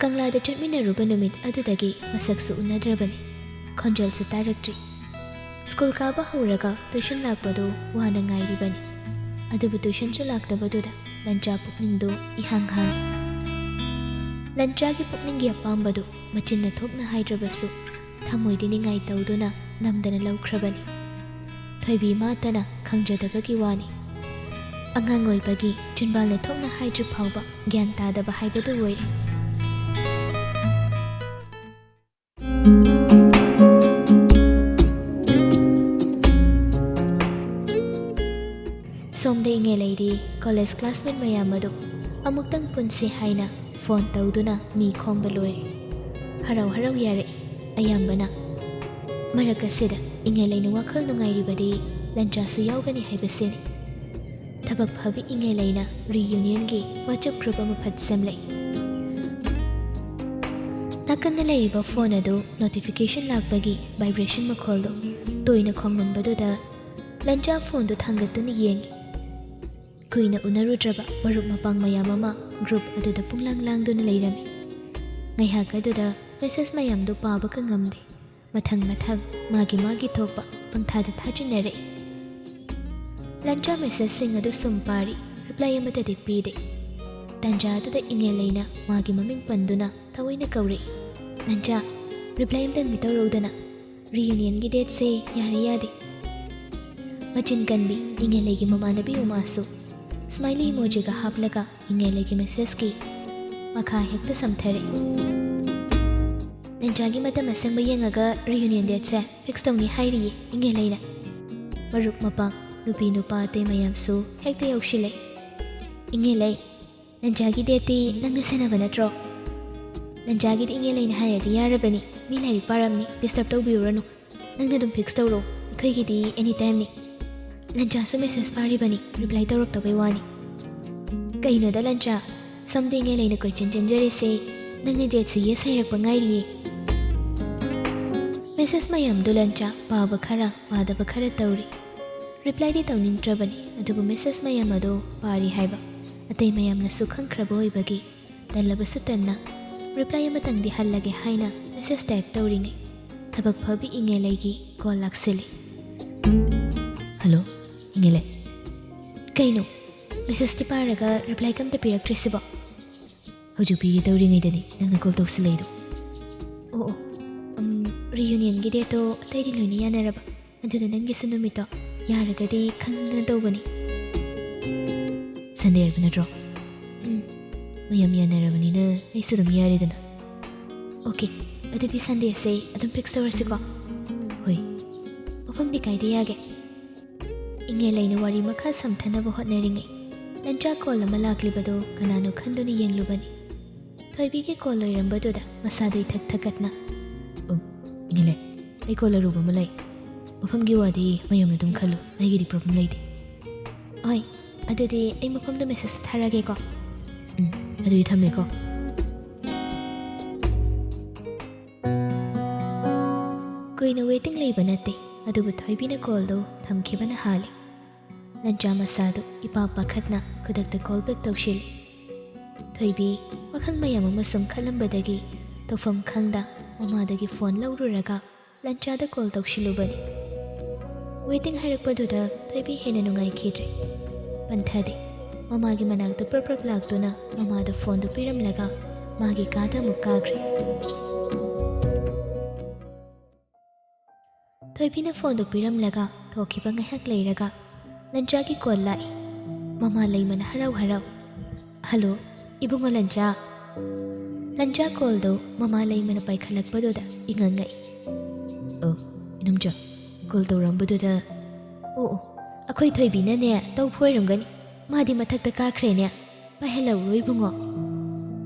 ꯀꯪꯂꯥꯗ ꯆꯠꯃꯤꯟꯅꯔꯨꯕ ꯅꯨꯃꯤꯠ ꯑꯗꯨꯗꯒꯤ ꯃꯁꯛꯁꯨ ꯎꯅꯗ꯭ꯔꯕꯅꯤ, ꯈꯣꯟꯖꯦꯜꯁꯨ ꯇꯥꯔꯛꯇ꯭ꯔꯤ꯫ ꯁ꯭ꯀꯨꯜ ꯀꯥꯕ ꯍꯧꯔꯒ ꯇ꯭ꯌꯨꯁꯟ ꯂꯥꯛꯄꯗꯨ ꯋꯥꯅ ꯉꯥꯏꯔꯤꯕꯅꯤ꯫ ꯑꯗꯨꯕꯨ ꯇ꯭ꯌꯨꯁꯟꯁꯨ ꯂꯥꯛꯇꯕꯗꯨꯗ ꯂꯟꯆꯥ ꯄꯨꯛꯅꯤꯡꯗꯨ ꯏꯍꯥꯡ ꯍꯥꯡꯏ꯫ ꯂꯟꯆꯥꯒꯤ ꯄꯨꯛꯅꯤꯡꯒꯤ ꯑꯄꯥꯝꯕꯗꯨ ꯃꯆꯤꯟꯅ ꯊꯣꯛꯅ ꯍꯥꯏꯗ꯭ꯔꯕꯁꯨ ꯊꯃꯣꯏꯗꯤ ꯅꯤꯡꯉꯥꯏ ꯇꯧꯗꯨꯅ ꯅꯝꯗꯅ ꯂꯧꯈ꯭ꯔꯕꯅꯤ꯫ ꯊꯣꯏꯕꯤ ꯃꯥꯇꯅ ꯈꯪꯖꯗꯕꯒꯤ ꯋꯥꯅꯤ꯫ ꯑꯉꯥꯡ ꯑꯣꯏꯕꯒꯤ ꯆꯤꯟꯕꯥꯜꯅ ꯊꯣꯛꯅ ꯍꯥꯏꯗ꯭ꯔꯤ ꯐꯥꯎꯕ ꯒ꯭ꯌꯥꯟ ꯇꯥꯗꯕ ꯍꯥꯏꯕꯗꯨ ꯑꯣꯏꯔꯦ꯫ ꯁꯣꯝꯗ ꯏꯉꯦꯂꯩꯗꯤ ꯀꯣꯂꯦꯖ ꯀ꯭ꯂꯥꯁꯃꯦꯠ ꯃꯌꯥꯝ ꯑꯗꯨ ꯑꯃꯨꯛꯇꯪ ꯄꯨꯟꯁꯤ ꯍꯥꯏꯅ ꯐꯣꯟ ꯇꯧꯗꯨꯅ ꯃꯤ ꯈꯣꯝꯕ ꯂꯣꯏꯔꯦ꯫ ꯍꯔꯥꯎ ꯍꯔꯥꯎ ꯌꯥꯔꯛꯏ ꯑꯌꯥꯝꯕꯅ꯫ ꯃꯔꯛ ꯑꯁꯤꯗ ꯏꯉꯦꯂꯩꯅ ꯋꯥꯈꯜ ꯅꯨꯡꯉꯥꯏꯔꯤꯕꯗꯤ ꯂꯟꯆꯥꯁꯨ ꯌꯥꯎꯒꯅꯤ ꯍꯥꯏꯕꯁꯤꯅꯤ꯫ ꯊꯕꯛ ꯐꯕꯤ ꯏꯉꯦꯂꯩꯅ ꯔꯤꯌꯨꯅꯤꯌꯟꯒꯤ WhatsApp ꯒ꯭ꯔꯨꯞ ꯑꯃ ꯐꯠ ꯁꯦꯝꯂꯛꯏ꯫ ꯅꯥꯀꯟꯗ ꯂꯩꯔꯤꯕ ꯐꯣꯟ ꯑꯗꯨ ꯅꯣꯇꯤꯐꯤꯀꯦꯁꯟ ꯂꯥꯛꯄꯒꯤ ꯚꯥꯏꯕ꯭ꯔꯦꯁꯟ ꯃꯈꯣꯜꯗꯨ ꯇꯣꯏꯅ ꯈꯣꯡꯂꯝꯕꯗꯨꯗ ꯂꯟꯆꯥ ꯐꯣꯟꯗꯨ ꯊꯥꯡꯒꯠꯇꯨꯅ ꯌꯦꯡꯏ꯫ ꯀꯨꯏꯅ ꯎꯅꯔꯨꯗ꯭ꯔꯕ ꯃꯔꯨꯞ ꯃꯄꯥꯡ ꯃꯌꯥꯝ ꯑꯃ ꯒ꯭ꯔꯨꯞ ꯑꯗꯨꯗ ꯄꯨꯡꯂꯥꯡ ꯂꯥꯡꯗꯨꯅ ꯂꯩꯔꯝꯃꯤ꯫ ꯉꯥꯏꯍꯥꯛ ꯑꯗꯨꯗ ꯃꯦꯁꯦꯖ ꯃꯌꯥꯝꯗꯨ ꯄꯥꯕꯒ ꯉꯝꯗꯦ꯫ ꯃꯊꯪ ꯃꯊꯪ ꯃꯥꯒꯤ ꯃꯥꯒꯤ ꯊꯣꯛꯄ ꯄꯪꯊꯥꯗ ꯊꯥꯖꯤꯟꯅꯔꯛꯏ꯫ ꯂꯟꯆꯥ ꯃꯦꯁꯦꯖꯁꯤꯡ ꯑꯗꯨ ꯁꯨꯝ ꯄꯥꯔꯤ, ꯔꯤꯄ꯭ꯂꯥꯏ ꯑꯃꯠꯇꯗꯤ ꯄꯤꯗꯦ꯫ ꯇꯥꯟꯖꯥ ꯑꯗꯨꯗ ꯏꯉꯦꯂꯩꯅ ꯃꯥꯒꯤ ꯃꯃꯤꯡ ꯄꯟꯗꯨꯅ ꯊꯑꯣꯏꯅ ꯀꯧꯔꯛꯏ, "ꯂꯟꯆꯥ, ꯔꯤꯄ꯭ꯂꯥꯏ ꯑꯝꯇꯪꯗꯤ ꯇꯧꯔꯛꯎꯗꯅ꯫ ꯔꯤꯌꯨꯅꯤꯌꯟꯒꯤ ꯗꯦꯠꯁꯦ ꯌꯥꯔꯦ ꯌꯥꯗꯦ?" ꯃꯆꯤꯟ ꯀꯟꯕꯤ ꯏꯉꯦꯂꯩꯒꯤ ꯃꯃꯥꯟꯅꯕꯤ ꯎꯃꯥꯁꯨ ꯁ꯭ꯃꯥꯏꯂꯤ ꯏꯃꯣꯖꯤꯒ ꯍꯥꯞꯂꯒ ꯏꯉꯦꯂꯩꯒꯤ ꯃꯦꯁꯦꯖꯀꯤ ꯃꯈꯥ ꯍꯦꯛꯇ ꯁꯝꯊꯔꯦ꯫ "ꯂꯟꯆꯥꯒꯤ ꯃꯇꯝ ꯑꯁꯪꯕ ꯌꯦꯡꯉꯒ ꯔꯤꯌꯨꯅꯤꯌꯟ ꯗꯦꯠꯁꯦ ꯐꯤꯛꯁ ꯇꯧꯅꯤ ꯍꯥꯏꯔꯤꯌꯦ ꯏꯉꯦꯂꯩꯅ꯫" ꯃꯔꯨꯞ ꯃꯄꯥꯡ, ꯅꯨꯄꯤ ꯅꯨꯄꯥ ꯑꯇꯩ ꯃꯌꯥꯝꯁꯨ ꯍꯦꯛꯇ ꯌꯥꯎꯁꯤꯜꯂꯦ꯫ "ꯏꯉꯦꯂꯩ, ꯂꯟꯆꯥꯒꯤ ꯗꯦꯠꯇꯤ ꯅꯪꯅ ꯁꯦꯟꯅꯕ ꯅꯠꯇ꯭ꯔꯣ? ꯂꯟꯆꯥꯒꯤꯗꯤ ꯏꯉꯦꯂꯩꯅ ꯍꯥꯏꯔꯗꯤ ꯌꯥꯔꯕꯅꯤ, ꯃꯤ ꯂꯥꯏꯔꯤꯛ ꯄꯥꯔꯝꯅꯤ, ꯗꯤꯁꯇꯔꯕ ꯇꯧꯕꯤꯔꯨꯔꯅꯨ꯫ ꯅꯪꯅ ꯑꯗꯨꯝ ꯐꯤꯛꯁ ꯇꯧꯔꯣ, ꯑꯩꯈꯣꯏꯒꯤꯗꯤ ꯑꯦꯅꯤ ꯇꯥꯏꯝꯅꯤ꯫" ꯂꯟꯆꯥꯁꯨ ꯃꯦꯁꯦꯖ ꯄꯥꯔꯤꯕꯅꯤ, ꯔꯤꯄ꯭ꯂꯥꯏ ꯇꯧꯔꯛꯇꯕꯩ ꯋꯥꯅꯤ꯫ "ꯀꯩꯅꯣꯗ ꯂꯟꯆꯥ, ꯁꯣꯝꯗ ꯏꯉꯦꯂꯩꯅ ꯀꯣꯏꯆꯦꯟ ꯆꯦꯟꯖꯔꯤꯁꯦ, ꯅꯪꯅ ꯗꯦꯠꯁꯤ ꯌꯦꯁ ꯍꯥꯏꯔꯛꯄ ꯉꯥꯏꯔꯤꯌꯦ꯫" ꯃꯦꯁꯦꯖ ꯃꯌꯥꯝꯗꯨ ꯂꯟꯆꯥ ꯄꯥꯕ ꯈꯔ, ꯄꯥꯗꯕ ꯈꯔ ꯇꯧꯔꯤ꯫ ꯔꯤꯄ꯭ꯂꯥꯏꯗꯤ ꯇꯧꯅꯤꯡꯗ꯭ꯔꯕꯅꯤ, ꯑꯗꯨꯕꯨ ꯃꯦꯁꯦꯖ ꯃꯌꯥꯝ ꯑꯗꯨ ꯄꯥꯔꯤ ꯍꯥꯏꯕ ꯑꯇꯩ ꯃꯌꯥꯝꯅꯁꯨ ꯈꯪꯈ꯭ꯔꯕ ꯑꯣꯏꯕꯒꯤ ꯇꯜꯂꯕꯁꯨ ꯇꯟꯅ ꯔꯤꯄ꯭ꯂꯥꯏ ꯑꯃꯇꯪꯗꯤ ꯍꯜꯂꯒꯦ ꯍꯥꯏꯅ ꯃꯦꯁꯦꯖ ꯇꯥꯏꯞ ꯇꯧꯔꯤꯉꯩ ꯊꯕꯛ ꯐꯕꯤ ꯏꯉꯦꯂꯩꯒꯤ ꯀꯣꯜ ꯂꯥꯛꯁꯤꯜꯂꯤ꯫ "ꯍꯜꯂꯣ, ꯏꯉꯦꯂꯩ꯫ ꯀꯩꯅꯣ, ꯃꯦꯁꯦꯖꯇꯤ ꯄꯥꯔꯒ ꯔꯤꯄ꯭ꯂꯥꯏ ꯀꯝꯇ ꯄꯤꯔꯛꯇ꯭ꯔꯤꯁꯤꯕꯣ?" "ꯍꯧꯖꯤꯛ ꯄꯤꯒꯦ ꯇꯧꯔꯤꯉꯩꯗꯅꯤ ꯅꯪꯅ ꯀꯣꯜ ꯇꯧꯁꯤꯜꯂꯛꯏꯗꯣ꯫" "ꯑꯣ ꯑꯣ, ꯎꯝ, ꯔꯤꯌꯨꯅꯤꯌꯟꯒꯤ ꯗꯦꯠꯇꯣ ꯑꯇꯩꯗꯤ ꯂꯣꯏꯅ ꯌꯥꯅꯔꯕ, ꯑꯗꯨꯅ ꯅꯪꯒꯤꯁꯨ ꯅꯨꯃꯤꯠꯇꯣ ꯌꯥꯔꯒꯗꯤ ꯈꯪꯗꯅ ꯇꯧꯕꯅꯤ꯫" ꯁꯟꯗꯦ ꯍꯥꯏꯕ ꯅꯠꯇ꯭ꯔꯣ? ꯎꯝ, ꯃꯌꯥꯝ ꯌꯥꯅꯔꯕꯅꯤꯅ ꯑꯩꯁꯨ ꯑꯗꯨꯝ ꯌꯥꯔꯦꯗꯅ꯫ ꯑꯣꯀꯦ, ꯑꯗꯨꯗꯤ ꯁꯟꯗꯦꯁꯦ ꯑꯗꯨꯝ ꯐꯤꯛꯁ ꯇꯧꯔꯁꯤꯀꯣ? ꯍꯣꯏ꯫ ꯃꯐꯝꯗꯤ ꯀꯥꯏꯗ ꯌꯥꯒꯦ? ꯏꯉꯦꯜ ꯑꯩꯅ ꯋꯥꯔꯤ ꯃꯈꯥ ꯁꯝꯊꯅꯕ ꯍꯣꯠꯅꯔꯤꯉꯩ, ꯂꯟꯆꯥ ꯀꯣꯜ ꯑꯃ ꯂꯥꯛꯂꯤꯕꯗꯨ ꯀꯅꯥꯅꯣ ꯈꯟꯗꯨꯅ ꯌꯦꯡꯂꯨꯕꯅꯤ꯫ ꯊꯣꯏꯕꯤꯒꯤ ꯀꯣꯜ ꯂꯣꯏꯔꯝꯕꯗꯨꯗ ꯃꯁꯥꯗꯨ ꯏꯊꯛ ꯊꯛꯀꯠꯅ, "ꯎꯝ, ꯏꯉꯦꯜ, ꯑꯩ ꯀꯣꯜ ꯑꯔꯨꯕ ꯑꯃ ꯂꯩ꯫ ꯃꯐꯝꯒꯤ ꯋꯥꯗꯤ ꯃꯌꯥꯝꯅ ꯑꯗꯨꯝ ꯈꯜꯂꯨ, ꯑꯩꯒꯤꯗꯤ ꯄ꯭ꯔꯣꯕ꯭ꯂꯦꯝ ꯂꯩꯇꯦ꯫ ꯍꯣꯏ, ꯑꯗꯨꯗꯤ ꯑꯩ ꯃꯐꯝꯗꯣ ꯃꯦꯁꯦꯖꯇ ꯊꯥꯔꯛꯑꯒꯦꯀꯣ꯫ ꯎꯝ, ꯑꯗꯨꯗꯤ ꯊꯝꯃꯦꯀꯣ꯫" ꯀꯨꯏꯅ ꯋꯦꯇꯤꯡ ꯂꯩꯕ ꯅꯠꯇꯦ, ꯑꯗꯨꯕꯨ ꯊꯣꯏꯕꯤꯅ ꯀꯣꯜꯗꯨ ꯊꯝꯈꯤꯕꯅ ꯍꯥꯜꯂꯤ꯫ ꯂꯟꯆꯥ ꯃꯁꯥꯗꯨ ꯏꯄꯥ ꯄꯥꯈꯠꯅ ꯈꯨꯗꯛꯇ ꯀꯣꯜ ꯕꯦꯛ ꯇꯧꯁꯤꯜꯂꯤ꯫ ꯊꯣꯏꯕꯤ ꯋꯥꯈꯜ ꯃꯌꯥꯝ ꯑꯃ ꯁꯨꯝ ꯈꯜꯂꯝꯕꯗꯒꯤ ꯇꯧꯐꯝ ꯈꯪꯗ ꯃꯃꯥꯗꯒꯤ ꯐꯣꯟ ꯂꯧꯔꯨꯔꯒ ꯂꯟꯆꯥꯗ ꯀꯣꯜ ꯇꯧꯁꯤꯜꯂꯨꯕꯅꯤ꯫ ꯋꯦꯇꯤꯡ ꯍꯥꯏꯔꯛꯄꯗꯨꯗ ꯊꯣꯏꯕꯤ ꯍꯦꯟꯅ ꯅꯨꯡꯉꯥꯏꯈꯤꯗ꯭ꯔꯦ꯫ ꯄꯟꯊꯗꯦ꯫ ꯃꯃꯥꯒꯤ ꯃꯅꯥꯛꯇ ꯄ꯭ꯔꯞ ꯄ꯭ꯔꯞ ꯂꯥꯛꯇꯨꯅ ꯃꯃꯥꯗ ꯐꯣꯟꯗꯨ ꯄꯤꯔꯝꯂꯒ ꯃꯥꯒꯤ ꯀꯥꯗ ꯑꯃꯨꯛ ꯀꯥꯈ꯭ꯔꯦ꯫ ꯊꯣꯏꯕꯤꯅ ꯐꯣꯟꯗꯨ ꯄꯤꯔꯝꯂꯒ ꯊꯣꯛꯈꯤꯕ ꯉꯥꯏꯍꯥꯛ ꯂꯩꯔꯒ ꯂꯟꯆꯥꯒꯤ ꯀꯣꯜ ꯂꯥꯛꯏ꯫ ꯃꯃꯥ ꯂꯩꯃꯅ ꯍꯔꯥꯎ ꯍꯔꯥꯎ, "ꯍꯜꯂꯣ, ꯏꯕꯨꯡꯉꯣ ꯂꯟꯆꯥ꯫" ꯂꯟꯆꯥ ꯀꯣꯜꯗꯨ ꯃꯃꯥ ꯂꯩꯃꯅ ꯄꯥꯏꯈꯠꯂꯛꯄꯗꯨꯗ ꯏꯉꯛ ꯉꯛꯏ꯫ "ꯑꯣ, ꯏꯅꯝꯆꯥ, ꯀꯣꯜ ꯇꯧꯔꯝꯕꯗꯨꯗ?" "ꯑꯣ, ꯑꯣ, ꯑꯩꯈꯣꯏ ꯊꯣꯏꯕꯤꯅꯅꯦ ꯇꯧꯕ ꯑꯣꯏꯔꯝꯒꯅꯤ꯫ ꯃꯥꯗꯤ ꯃꯊꯛꯇ ꯀꯥꯈ꯭ꯔꯦꯅꯦ꯫ ꯄꯥꯏꯍꯜꯂꯛꯎꯔꯣ ꯏꯕꯨꯡꯉꯣ?"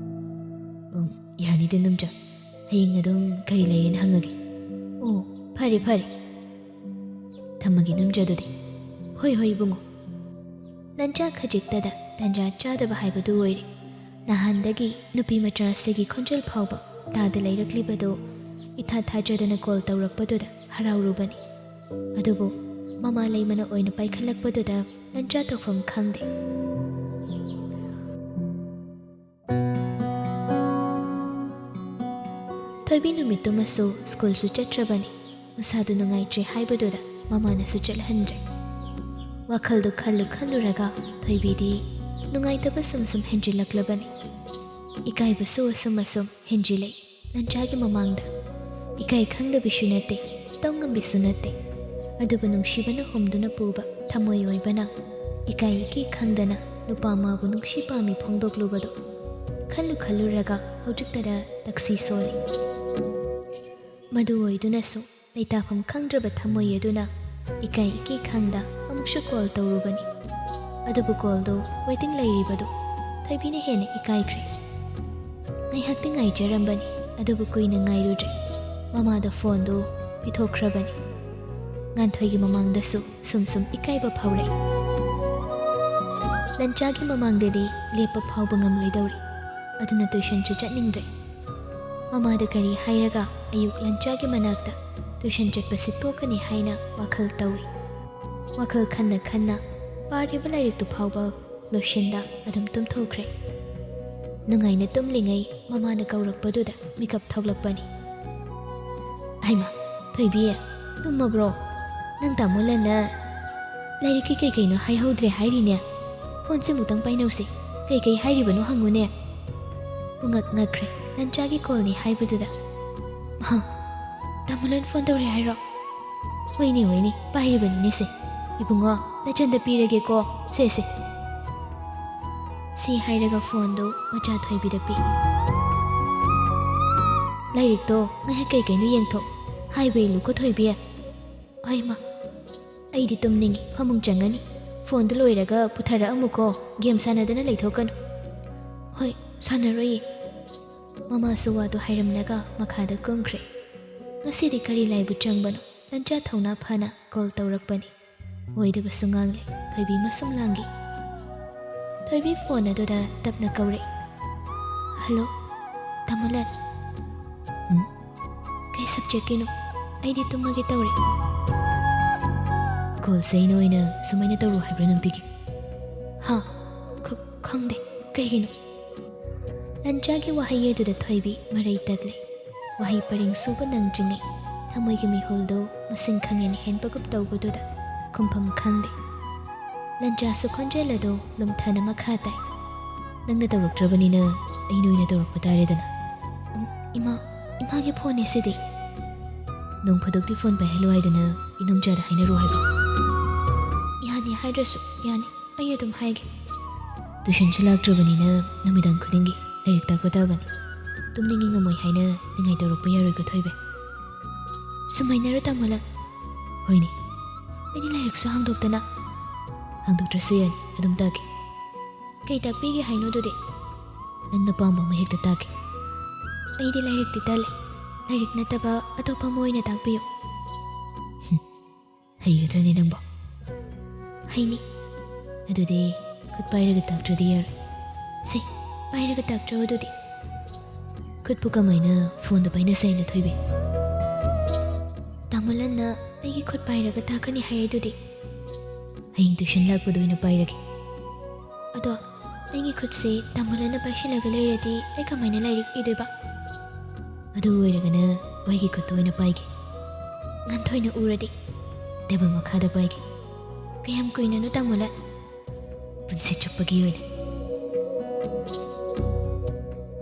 "ꯎꯝ, ꯌꯥꯅꯤꯗ ꯏꯅꯝꯆꯥ꯫ ꯍꯌꯦꯡ ꯑꯗꯨꯝ ꯀꯔꯤ ꯂꯩꯔꯦꯅ ꯍꯪꯉꯒꯦ꯫" "ꯑꯣ, ꯐꯔꯦ, ꯐꯔꯦ꯫ ꯊꯝꯃꯒꯦ ꯏꯅꯝꯆꯥ ꯑꯗꯨꯗꯤ꯫" "ꯍꯣꯏ, ꯍꯣꯏ ꯏꯕꯨꯡꯉꯣ꯫" ꯂꯟꯆꯥ ꯈꯖꯤꯛꯇꯗ ꯇꯟꯖꯥ ꯆꯥꯗꯕ ꯍꯥꯏꯕꯗꯨ ꯑꯣꯏꯔꯦ꯫ ꯅꯍꯥꯟꯗꯒꯤ ꯅꯨꯄꯤ ꯃꯆꯥꯁꯤꯒꯤ ꯈꯣꯟꯖꯦꯜ ꯐꯥꯎꯕ ꯇꯥꯗ ꯂꯩꯔꯛꯂꯤꯕꯗꯨ ꯏꯊꯥ ꯊꯥꯖꯗꯅ ꯀꯣꯜ ꯇꯧꯔꯛꯄꯗꯨꯗ ꯍꯔꯥꯎꯔꯨꯕꯅꯤ꯫ ꯑꯗꯨꯕꯨ ꯃꯃꯥ ꯂꯩꯃꯅ ꯑꯣꯏꯅ ꯄꯥꯏꯈꯠꯂꯛꯄꯗꯨꯗ ꯂꯟꯆꯥ ꯇꯧꯐꯝ ꯈꯪꯗꯦ꯫ ꯊꯣꯏꯕꯤ ꯅꯨꯃꯤꯠꯇꯨꯃꯁꯨ ꯁ꯭ꯀꯨꯜꯁꯨ ꯆꯠꯇ꯭ꯔꯕꯅꯤ꯫ ꯃꯁꯥꯗꯨ ꯅꯨꯡꯉꯥꯏꯇ꯭ꯔꯦ ꯍꯥꯏꯕꯗꯨꯗ ꯃꯃꯥꯅꯁꯨ ꯆꯠꯍꯟꯗ꯭ꯔꯦ꯫ ꯋꯥꯈꯜꯗꯨ ꯈꯜꯂꯨ ꯈꯜꯂꯨꯔꯒ ꯊꯣꯏꯕꯤꯗꯤ ꯅꯨꯡꯉꯥꯏꯇꯕ ꯁꯨꯝ ꯁꯨꯝ ꯍꯦꯟꯖꯤꯜꯂꯛꯂꯕꯅꯤ꯫ ꯏꯀꯥꯏꯕꯁꯨ ꯑꯁꯨꯝ ꯑꯁꯨꯝ ꯍꯦꯟꯖꯤꯜꯂꯛꯏ꯫ ꯂꯟꯆꯥꯒꯤ ꯃꯃꯥꯡꯗ ꯏꯀꯥꯏ ꯈꯪꯗꯕꯤꯁꯨ ꯅꯠꯇꯦ, ꯇꯧ ꯉꯝꯕꯤꯁꯨ ꯅꯠꯇꯦ꯫ ꯑꯗꯨꯕꯨ ꯅꯨꯡꯁꯤꯕꯅ ꯍꯨꯝꯗꯨꯅ ꯄꯨꯕ ꯊꯃꯣꯏ ꯑꯣꯏꯕꯅ ꯏꯀꯥꯏ ꯏꯀꯤ ꯈꯪꯗꯅ ꯅꯨꯄꯥ ꯃꯥꯕꯨ ꯅꯨꯡꯁꯤ ꯄꯥꯝꯃꯤ ꯐꯣꯡꯗꯣꯛꯂꯨꯕꯗꯨ ꯈꯜꯂꯨ ꯈꯜꯂꯨꯔꯒ ꯍꯧꯖꯤꯛꯇꯗ ꯇꯛꯁꯤ ꯁꯣꯜꯂꯤ꯫ ꯃꯗꯨ ꯑꯣꯏꯗꯨꯅꯁꯨ ꯂꯩꯇꯥꯐꯝ ꯈꯪꯗ꯭ꯔꯕ ꯊꯃꯣꯏ ꯑꯗꯨꯅ ꯏꯀꯥꯏ ꯏꯀꯤ ꯈꯪꯗ ꯑꯃꯨꯛꯁꯨ ꯀꯣꯜ ꯇꯧꯔꯨꯕꯅꯤ꯫ ꯑꯗꯨꯕꯨ ꯀꯣꯜꯗꯨ ꯋꯦꯇꯤꯡ ꯂꯩꯔꯤꯕꯗꯨ ꯊꯣꯏꯕꯤꯅ ꯍꯦꯟꯅ ꯏꯀꯥꯏꯈ꯭ꯔꯦ꯫ ꯉꯥꯏꯍꯥꯛꯇꯤ ꯉꯥꯏꯖꯔꯝꯕꯅꯤ, ꯑꯗꯨꯕꯨ ꯀꯨꯏꯅ ꯉꯥꯏꯔꯨꯗ꯭ꯔꯦ꯫ ꯃꯃꯥꯗ ꯐꯣꯟꯗꯨ ꯄꯤꯊꯣꯛꯈ꯭ꯔꯕꯅꯤ꯫ ꯉꯥꯟꯊꯣꯏꯒꯤ ꯃꯃꯥꯡꯗꯁꯨ ꯁꯨꯝ ꯁꯨꯝ ꯏꯀꯥꯏꯕ ꯐꯥꯎꯔꯛꯏ꯫ ꯂꯟꯆꯥꯒꯤ ꯃꯃꯥꯡꯗꯗꯤ ꯂꯦꯞꯄ ꯐꯥꯎꯕ ꯉꯝꯂꯣꯏꯗꯧꯔꯤ꯫ ꯑꯗꯨꯅ ꯇꯨꯏꯁꯟꯁꯨ ꯆꯠꯅꯤꯡꯗ꯭ꯔꯦ꯫ ꯃꯃꯥꯗ ꯀꯔꯤ ꯍꯥꯏꯔꯒ ꯑꯌꯨꯛ ꯂꯟꯆꯥꯒꯤ ꯃꯅꯥꯛꯇ ꯇꯨꯏꯁꯟ ꯆꯠꯄꯁꯤ ꯇꯣꯛꯀꯅꯤ ꯍꯥꯏꯅ ꯋꯥꯈꯜ ꯇꯧꯏ꯫ ꯋꯥꯈꯜ ꯈꯟꯅ ꯈꯟꯅ ꯄꯥꯔꯤꯕ ꯂꯥꯏꯔꯤꯛꯇꯨ ꯐꯥꯎꯕ ꯂꯣꯏꯁꯤꯟꯗ ꯑꯗꯨꯝ ꯇꯨꯝꯊꯣꯛꯈ꯭ꯔꯦ꯫ ꯅꯨꯡꯉꯥꯏꯅ ꯇꯨꯝꯂꯤꯉꯩ ꯃꯃꯥꯅ ꯀꯧꯔꯛꯄꯗꯨꯗ ꯃꯤꯀꯞ ꯊꯣꯛꯂꯛꯄꯅꯤ꯫ "ꯍꯩꯃꯥ, ꯊꯣꯏꯕꯤ, ꯇꯨꯝꯃꯕ꯭ꯔꯣ? ꯅꯪ ꯇꯥꯃꯣ ꯂꯟꯅ ꯂꯥꯏꯔꯤꯛꯀꯤ ꯀꯩ ꯀꯩꯅꯣ ꯍꯥꯏꯍꯧꯗ꯭ꯔꯦ ꯍꯥꯏꯔꯤꯅꯦ꯫ ꯐꯣꯟꯁꯤꯃꯨꯛꯇꯪ ꯄꯥꯏꯅꯧꯁꯦ꯫ ꯀꯩ ꯀꯩ ꯍꯥꯏꯔꯤꯕꯅꯣ ꯍꯪꯉꯨꯅꯦ꯫" ꯄꯨꯡꯉꯛ ꯉꯛꯈ꯭ꯔꯦ ꯂꯟꯆꯥꯒꯤ ꯀꯣꯜꯅꯤ ꯍꯥꯏꯕꯗꯨꯗ꯫ "ꯃꯍꯥ, ꯇꯥꯃꯣ ꯂꯟ ꯐꯣꯟ ꯇꯧꯔꯦ ꯍꯥꯏꯔꯣ?" "ꯍꯣꯏꯅꯦ, ꯍꯣꯏꯅꯦ, ꯄꯥꯏꯔꯤꯕꯅꯤꯅꯦ ꯁꯦ꯫ ꯏꯕꯨꯡꯉꯣ, ꯅꯆꯟꯗ ꯄꯤꯔꯒꯦꯀꯣ, ꯁꯦ, ꯁꯦ꯫" ꯁꯤ ꯍꯥꯏꯔꯒ ꯐꯣꯟꯗꯨ ꯃꯆꯥ ꯊꯣꯏꯕꯤꯗ ꯄꯤ꯫ "ꯂꯥꯏꯔꯤꯛꯇꯣ ꯉꯥꯏꯍꯥꯛ ꯀꯩ ꯀꯩꯅꯣ ꯌꯦꯡꯊꯣꯛ꯫ ꯍꯥꯏꯕ ꯏꯜꯂꯨꯀꯣ, ꯊꯣꯏꯕꯤ꯫" "ꯍꯣꯏ, ꯃꯥ꯫ ꯑꯩꯗꯤ ꯇꯨꯝꯅꯤꯡꯉꯤ, ꯐꯃꯨꯡ ꯆꯪꯉꯅꯤ꯫ ꯐꯣꯟꯗꯨ ꯂꯣꯏꯔꯒ ꯄꯨꯊꯔꯛꯑꯝꯃꯨꯀꯣ, ꯒꯦꯝ ꯁꯥꯟꯅꯗꯅ ꯂꯩꯊꯣꯛꯀꯅꯨ꯫" "ꯍꯣꯏ, ꯁꯥꯟꯅꯔꯣꯏꯌꯦ꯫" ꯃꯃꯥꯁꯨ ꯋꯥꯗꯨ ꯍꯥꯏꯔꯝꯂꯒ ꯃꯈꯥꯗ ꯀꯨꯝꯈ꯭ꯔꯦ꯫ ꯉꯁꯤꯗꯤ ꯀꯔꯤ ꯂꯥꯏꯕꯨ ꯆꯪꯕꯅꯣ? ꯂꯟꯆꯥ ꯊꯧꯅꯥ ꯐꯅ ꯀꯣꯜ ꯇꯧꯔꯛꯄꯅꯤ꯫ ꯑꯣꯏꯗꯕꯁꯨ ꯉꯥꯡꯂꯦ꯫ ꯊꯣꯏꯕꯤ ꯃꯁꯨꯝ ꯂꯥꯡꯈꯤ꯫ ꯊꯣꯏꯕꯤ ꯐꯣꯟ ꯑꯗꯨꯗ ꯇꯞꯅ ꯀꯧꯔꯛꯏ꯫ "ꯍꯜꯂꯣ, ꯇꯥꯃꯣ ꯂꯟ꯫" "ꯎꯝ?" "ꯀꯩ ꯁꯕꯖꯦꯛꯀꯤꯅꯣ? ꯑꯩꯗꯤ ꯇꯨꯝꯃꯒꯦ ꯇꯧꯔꯦ꯫" "ꯀꯣꯜꯁꯦ ꯑꯩꯅ ꯑꯣꯏꯅ ꯁꯨꯃꯥꯏꯅ ꯇꯧꯔꯣ ꯍꯥꯏꯕ꯭ꯔꯥ ꯅꯨꯡꯇꯤꯒꯤ?" "ꯍꯥ? ꯈ-, ꯈꯪꯗꯦ꯫ ꯀꯩꯒꯤꯅꯣ?" ꯂꯟꯆꯥꯒꯤ ꯋꯥꯍꯩ ꯑꯗꯨꯗ ꯊꯣꯏꯕꯤ ꯃꯔꯩ ꯇꯠꯂꯦ꯫ ꯋꯥꯍꯩ ꯄꯔꯦꯡ ꯁꯨꯕ ꯅꯪꯗ꯭ꯔꯤꯉꯩ ꯊꯃꯣꯏꯒꯤ ꯃꯤꯍꯨꯜꯗꯨ ꯃꯁꯤꯡ ꯈꯪꯍꯦꯟ ꯍꯦꯟꯕꯒꯨꯝ ꯇꯧꯕꯗꯨꯗ ꯈꯨꯝꯐꯝ ꯈꯪꯗꯦ꯫ ꯂꯟꯆꯥꯁꯨ ꯈꯣꯟꯖꯦꯜ ꯑꯗꯨ ꯂꯨꯝꯊꯅ ꯃꯈꯥ ꯇꯥꯏ꯫ "ꯅꯪꯅ ꯇꯧꯔꯛꯇ꯭ꯔꯕꯅꯤꯅ ꯑꯩꯅ ꯑꯣꯏꯅ ꯇꯧꯔꯛꯄ ꯇꯥꯔꯦꯗꯅ꯫" "ꯎꯝ, ꯏꯃꯥ, ꯏꯃꯥꯒꯤ ꯐꯣꯟꯅꯦ ꯁꯤꯗꯤ꯫" "ꯅꯣꯡ ꯐꯥꯗꯣꯛꯇꯤ ꯐꯣꯟ ꯄꯥꯏꯍꯜꯂꯨ ꯍꯥꯏꯗꯅ ꯏꯅꯣꯝꯆꯥꯗ ꯍꯥꯏꯅꯔꯣ ꯍꯥꯏꯕ꯫" "ꯌꯥꯅꯤ ꯍꯥꯏꯗ꯭ꯔꯁꯨ ꯌꯥꯅꯤ, ꯑꯩ ꯑꯗꯨꯝ ꯍꯥꯏꯒꯦ꯫" ꯇ꯭ꯌꯨꯁꯟꯁꯨ ꯂꯥꯛꯇ꯭ꯔꯕꯅꯤꯅ ꯅꯨꯃꯤꯗꯥꯡ ꯈꯨꯗꯤꯡꯒꯤ ꯂꯥꯏꯔꯤꯛ ꯇꯥꯛꯄ ꯇꯥꯕꯅꯤ꯫ ꯇꯨꯝꯅꯤꯡꯉꯤ ꯉꯝꯃꯣꯏ ꯍꯥꯏꯅ ꯅꯤꯡꯉꯥꯏ ꯇꯧꯔꯛꯄ ꯌꯥꯔꯣꯏꯀꯣ ꯊꯣꯏꯕꯤ꯫ ꯁꯨꯝ ꯍꯥꯏꯅꯔꯣ ꯇꯥꯃꯣꯂꯥ꯫ ꯍꯣꯏꯅꯦ, ꯑꯩꯗꯤ ꯂꯥꯏꯔꯤꯛꯁꯨ ꯍꯥꯡꯗꯣꯛꯇꯅ꯫ ꯍꯥꯡꯗꯣꯛꯇ꯭ꯔꯁꯨ ꯌꯥꯅꯤ, ꯑꯗꯨꯝ ꯇꯥꯛꯀꯦ꯫ ꯀꯩ ꯇꯥꯛꯄꯤꯒꯦ ꯍꯥꯏꯅꯣ ꯑꯗꯨꯗꯤ? ꯅꯪꯅ ꯄꯥꯝꯕ ꯑꯃ ꯍꯦꯛꯇ ꯇꯥꯛꯀꯦ꯫ ꯑꯩꯗꯤ ꯂꯥꯏꯔꯤꯛꯇꯤ ꯇꯜꯂꯦ꯫ ꯂꯥꯏꯔꯤꯛ ꯅꯠꯇꯕ ꯑꯇꯣꯞꯄ ꯑꯃ ꯑꯣꯏꯅ ꯇꯥꯛꯄꯤꯌꯨ꯫ ꯍꯩꯒꯗ꯭ꯔꯅꯦ ꯅꯪꯕꯣ? ꯍꯩꯅꯤ꯫ ꯑꯗꯨꯗꯤ ꯈꯨꯠ ꯄꯥꯏꯔꯒ ꯇꯥꯛꯇ꯭ꯔꯗꯤ ꯌꯥꯔꯣꯏ꯫ ꯁꯦ, ꯄꯥꯏꯔꯒ ꯇꯥꯛꯆꯧ ꯑꯗꯨꯗꯤ꯫ ꯈꯨꯠꯄꯨ ꯀꯃꯥꯏꯅ ꯐꯣꯟꯗ ꯄꯥꯏꯅꯁꯦ ꯍꯥꯏꯅꯣ ꯊꯣꯏꯕꯤ? ꯇꯥꯃꯣ ꯂꯟꯅ ꯑꯩꯒꯤ ꯈꯨꯠ ꯄꯥꯏꯔꯒ ꯇꯥꯛꯀꯅꯤ ꯍꯥꯏ ꯑꯗꯨꯗꯤ꯫ ꯍꯌꯦꯡ ꯇ꯭ꯌꯨꯁꯟ ꯂꯥꯛꯄꯗ ꯑꯣꯏꯅ ꯄꯥꯏꯔꯒꯦ꯫ ꯑꯗꯣ ꯑꯩꯒꯤ ꯈꯨꯠꯁꯦ ꯇꯥꯃꯣ ꯂꯟꯅ ꯄꯥꯏꯁꯤꯜꯂꯒ ꯂꯩꯔꯗꯤ ꯑꯩ ꯀꯃꯥꯏꯅ ꯂꯥꯏꯔꯤꯛ ꯏꯗꯣꯏꯕ? ꯑꯗꯨ ꯑꯣꯏꯔꯒꯅ ꯋꯥꯏꯒꯤ ꯈꯨꯠꯇ ꯑꯣꯏꯅ ꯄꯥꯏꯒꯦ꯫ ꯉꯟꯊꯣꯏꯅ ꯎꯔꯗꯤ ꯇꯦꯕꯜ ꯃꯈꯥꯗ ꯄꯥꯏꯒꯦ꯫ ꯀꯌꯥꯝ ꯀꯨꯏꯅꯅꯣ ꯇꯥꯃꯣ ꯂꯟ? ꯄꯨꯟꯁꯤ ꯆꯨꯞꯄꯒꯤ ꯑꯣꯏꯅ꯫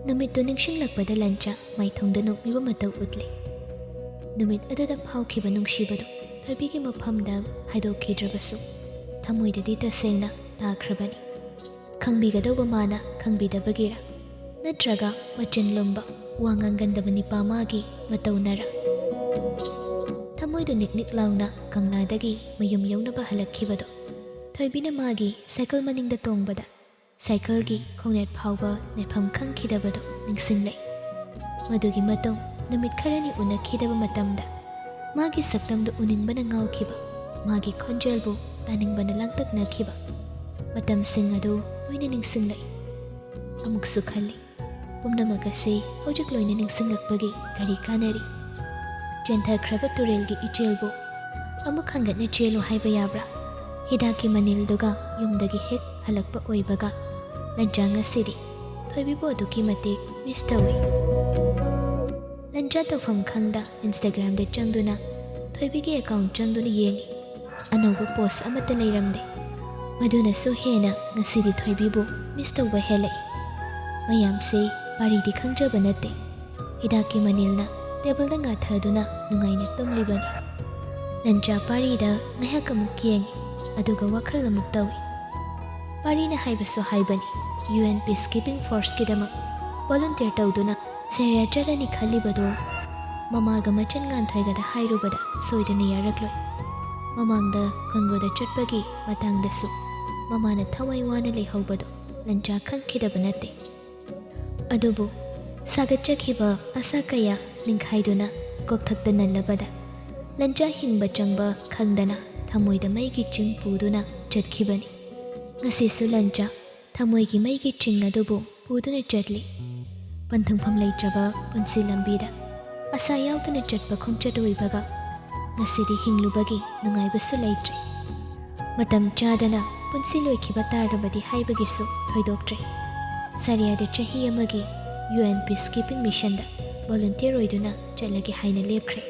ꯅꯨꯃꯤꯠꯇꯨ ꯅꯤꯡꯁꯤꯡꯂꯛꯄꯗ ꯂꯟꯆꯥ ꯃꯥꯏꯊꯣꯡꯗ ꯅꯣꯛꯃꯤꯕ ꯃꯇꯧ ꯎꯠꯂꯦ꯫ ꯅꯨꯃꯤꯠ ꯑꯗꯨꯗ ꯐꯥꯎꯈꯤꯕ ꯅꯨꯡꯁꯤꯕꯗꯨ ꯊꯣꯏꯕꯤꯒꯤ ꯃꯐꯝꯗ ꯍꯥꯏꯗꯣꯛꯈꯤꯗ꯭ꯔꯕꯁꯨ ꯊꯃꯣꯏꯗꯗꯤ ꯇꯁꯦꯡꯅ ꯇꯥꯈ꯭ꯔꯕꯅꯤ꯫ ꯈꯪꯕꯤꯒꯗꯧꯕ ꯃꯥꯅ ꯈꯪꯕꯤꯗꯕꯒꯤꯔ, ꯅꯠꯇ꯭ꯔꯒ ꯃꯆꯤꯟ ꯂꯨꯝꯕ, ꯋꯥ ꯉꯥꯡꯒꯟꯗꯕ ꯅꯤꯄꯥ ꯃꯥꯒꯤ ꯃꯇꯧꯅꯔ? ꯊꯃꯣꯏꯗꯨ ꯅꯤꯛ ꯅꯤꯛ ꯂꯥꯎꯅ ꯀꯪꯂꯥꯗꯒꯤ ꯃꯌꯨꯝ ꯌꯧꯅꯕ ꯍꯜꯂꯛꯈꯤꯕꯗꯣ ꯊꯣꯏꯕꯤꯅ ꯃꯥꯒꯤ ꯁꯥꯏꯀꯜ ꯃꯅꯤꯡꯗ ꯇꯣꯡꯕꯗ ꯁꯥꯏꯀꯜꯒꯤ ꯈꯣꯡꯅꯦꯠ ꯐꯥꯎꯕ ꯅꯦꯠꯐꯝ ꯈꯪꯈꯤꯗꯕꯗꯨ ꯅꯤꯡꯁꯤꯡꯂꯛꯏ꯫ ꯃꯗꯨꯒꯤ ꯃꯇꯨꯡ ꯅꯨꯃꯤꯠ ꯈꯔꯅꯤ ꯎꯅꯈꯤꯗꯕ ꯃꯇꯝꯗ ꯃꯥꯒꯤ ꯁꯛꯇꯝꯗꯨ ꯎꯅꯤꯡꯕꯅ ꯉꯥꯎꯈꯤꯕ, ꯃꯥꯒꯤ ꯈꯣꯟꯖꯦꯜꯕꯨ ꯇꯥꯅꯤꯡꯕꯅ ꯂꯥꯡꯇꯛꯅꯈꯤꯕ ꯃꯇꯝꯁꯤꯡ ꯑꯗꯨ ꯂꯣꯏꯅ ꯅꯤꯡꯁꯤꯡꯂꯛꯏ꯫ ꯑꯃꯨꯛꯁꯨ ꯈꯜꯂꯤ, ꯄꯨꯝꯅꯃꯛ ꯑꯁꯤ ꯍꯧꯖꯤꯛ ꯂꯣꯏꯅ ꯅꯤꯡꯁꯤꯡꯂꯛꯄꯒꯤ ꯀꯔꯤ ꯀꯥꯟꯅꯔꯤ? ꯆꯦꯟꯊꯈ꯭ꯔꯕ ꯇꯨꯔꯦꯜꯒꯤ ꯏꯆꯦꯜꯕꯨ ꯑꯃꯨꯛ ꯍꯟꯒꯠꯅ ꯆꯦꯜꯂꯨ ꯍꯥꯏꯕ ꯌꯥꯕ꯭ꯔꯥ? ꯍꯤꯗꯥꯛꯀꯤ ꯃꯅꯤꯜꯗꯨꯒ ꯌꯨꯝꯗꯒꯤ ꯍꯦꯛ ꯍꯜꯂꯛꯄ ꯑꯣꯏꯕꯒ ꯂꯟꯆꯥ ꯉꯁꯤꯗꯤ ꯊꯣꯏꯕꯤꯕꯨ ꯑꯗꯨꯛꯀꯤ ꯃꯇꯤꯛ ꯃꯤꯁ ꯇꯧꯏ꯫ ꯂꯟꯆꯥ ꯇꯧꯐꯝ ꯈꯪꯗ Instagram-ꯗ ꯆꯪꯗꯨꯅ ꯊꯣꯏꯕꯤꯒꯤ account ꯆꯪꯗꯨꯅ ꯌꯦꯡꯏ꯫ ꯑꯅꯧꯕ post ꯑꯃꯠꯇ ꯂꯩꯔꯝꯗꯦ꯫ ꯃꯗꯨꯅꯁꯨ ꯍꯦꯟꯅ ꯉꯁꯤꯗꯤ ꯊꯣꯏꯕꯤꯕꯨ ꯃꯤꯁ ꯇꯧꯕ ꯍꯦꯜꯂꯛꯏ꯫ ꯃꯌꯥꯝꯁꯦ ꯄꯥꯔꯤꯗꯤ ꯈꯪꯖꯕ ꯅꯠꯇꯦ꯫ ꯍꯤꯗꯥꯛꯀꯤ ꯃꯅꯤꯜꯅ ꯇꯦꯕꯜꯗ ꯉꯥꯊꯗꯨꯅ ꯅꯨꯡꯉꯥꯏꯅ ꯇꯨꯝꯂꯤꯕꯅꯤ꯫ ꯂꯟꯆꯥ ꯄꯥꯔꯤꯗ ꯉꯥꯏꯍꯥꯛ ꯑꯃꯨꯛ ꯌꯦꯡꯏ, ꯑꯗꯨꯒ ꯋꯥꯈꯜ ꯑꯃꯨꯛ ꯇꯧꯏ꯫ ꯄꯥꯔꯤꯅ ꯍꯥꯏꯕꯁꯨ ꯍꯥꯏꯕꯅꯤ, ꯌꯨ ꯑꯦꯟ ꯄꯤꯁꯀꯤꯄꯤꯡ ꯐꯣꯔꯁꯀꯤꯗꯃꯛ ꯚꯣꯂꯨꯟꯇꯤꯌꯔ ꯇꯧꯗꯨꯅ ꯁꯦꯔꯤꯌꯥ ꯆꯠꯂꯅꯤ ꯈꯜꯂꯤꯕꯗꯣ ꯃꯃꯥꯒ ꯃꯆꯟ ꯉꯥꯟꯊꯣꯏꯒꯗ ꯍꯥꯏꯔꯨꯕꯗ ꯁꯣꯏꯗꯅ ꯌꯥꯔꯛꯂꯣꯏ꯫ ꯃꯃꯥꯡꯗ ꯀꯣꯡꯒꯣꯗ ꯆꯠꯄꯒꯤ ꯃꯇꯥꯡꯗꯁꯨ ꯃꯃꯥꯅ ꯊꯋꯥꯏ ꯋꯥꯅ ꯂꯩꯍꯧꯕꯗꯣ ꯂꯟꯆꯥ ꯈꯪꯈꯤꯗꯕ ꯅꯠꯇꯦ꯫ ꯑꯗꯨꯕꯨ ꯁꯥꯒꯠꯆꯈꯤꯕ ꯑꯁꯥ ꯀꯌꯥ ꯅꯤꯡꯈꯥꯏꯗꯨꯅ ꯀꯣꯛꯊꯛꯇ ꯅꯜꯂꯕꯗ ꯂꯟꯆꯥ ꯍꯤꯡꯕ ꯆꯪꯕ ꯈꯪꯗꯅ ꯊꯃꯣꯏꯗ ꯃꯩꯒꯤ ꯆꯤꯡ ꯄꯨꯗꯨꯅ ꯆꯠꯈꯤꯕꯅꯤ꯫ ꯉꯁꯤꯁꯨ ꯂꯟꯆꯥ ꯊꯃꯣꯏꯒꯤ ꯃꯩꯒꯤ ꯆꯤꯡ ꯑꯗꯨꯕꯨ ꯄꯨꯗꯨꯅ ꯆꯠꯂꯤ꯫ ꯄꯟꯊꯨꯡꯐꯝ ꯂꯩꯇ꯭ꯔꯕ ꯄꯨꯟꯁꯤ ꯂꯝꯕꯤꯗ ꯑꯁꯥ ꯌꯥꯎꯗꯅ ꯆꯠꯄ ꯈꯣꯡꯆꯠ ꯑꯣꯏꯕꯒ ꯉꯁꯤꯗꯤ ꯍꯤꯡꯂꯨꯕꯒꯤ ꯅꯨꯡꯉꯥꯏꯕꯁꯨ ꯂꯩꯇ꯭ꯔꯦ꯫ ꯃꯇꯝ ꯆꯥꯗꯅ ꯄꯨꯟꯁꯤ ꯂꯣꯏꯈꯤꯕ ꯇꯥꯔꯕꯗꯤ ꯍꯥꯏꯕꯒꯤꯁꯨ ꯊꯣꯏꯗꯣꯛꯇ꯭ꯔꯦ꯫ ꯁꯥꯔꯤꯌꯥꯗ ꯆꯍꯤ ꯑꯃꯒꯤ ꯌꯨ ꯑꯦꯟ ꯄꯤꯁꯀꯤꯄꯤꯡ ꯃꯤꯁꯟꯗ ꯚꯣꯂꯨꯟꯇꯤꯌꯔ ꯑꯣꯏꯗꯨꯅ ꯆꯠꯂꯒꯦ ꯍꯥꯏꯅ ꯂꯦꯞꯈ꯭ꯔꯦ꯫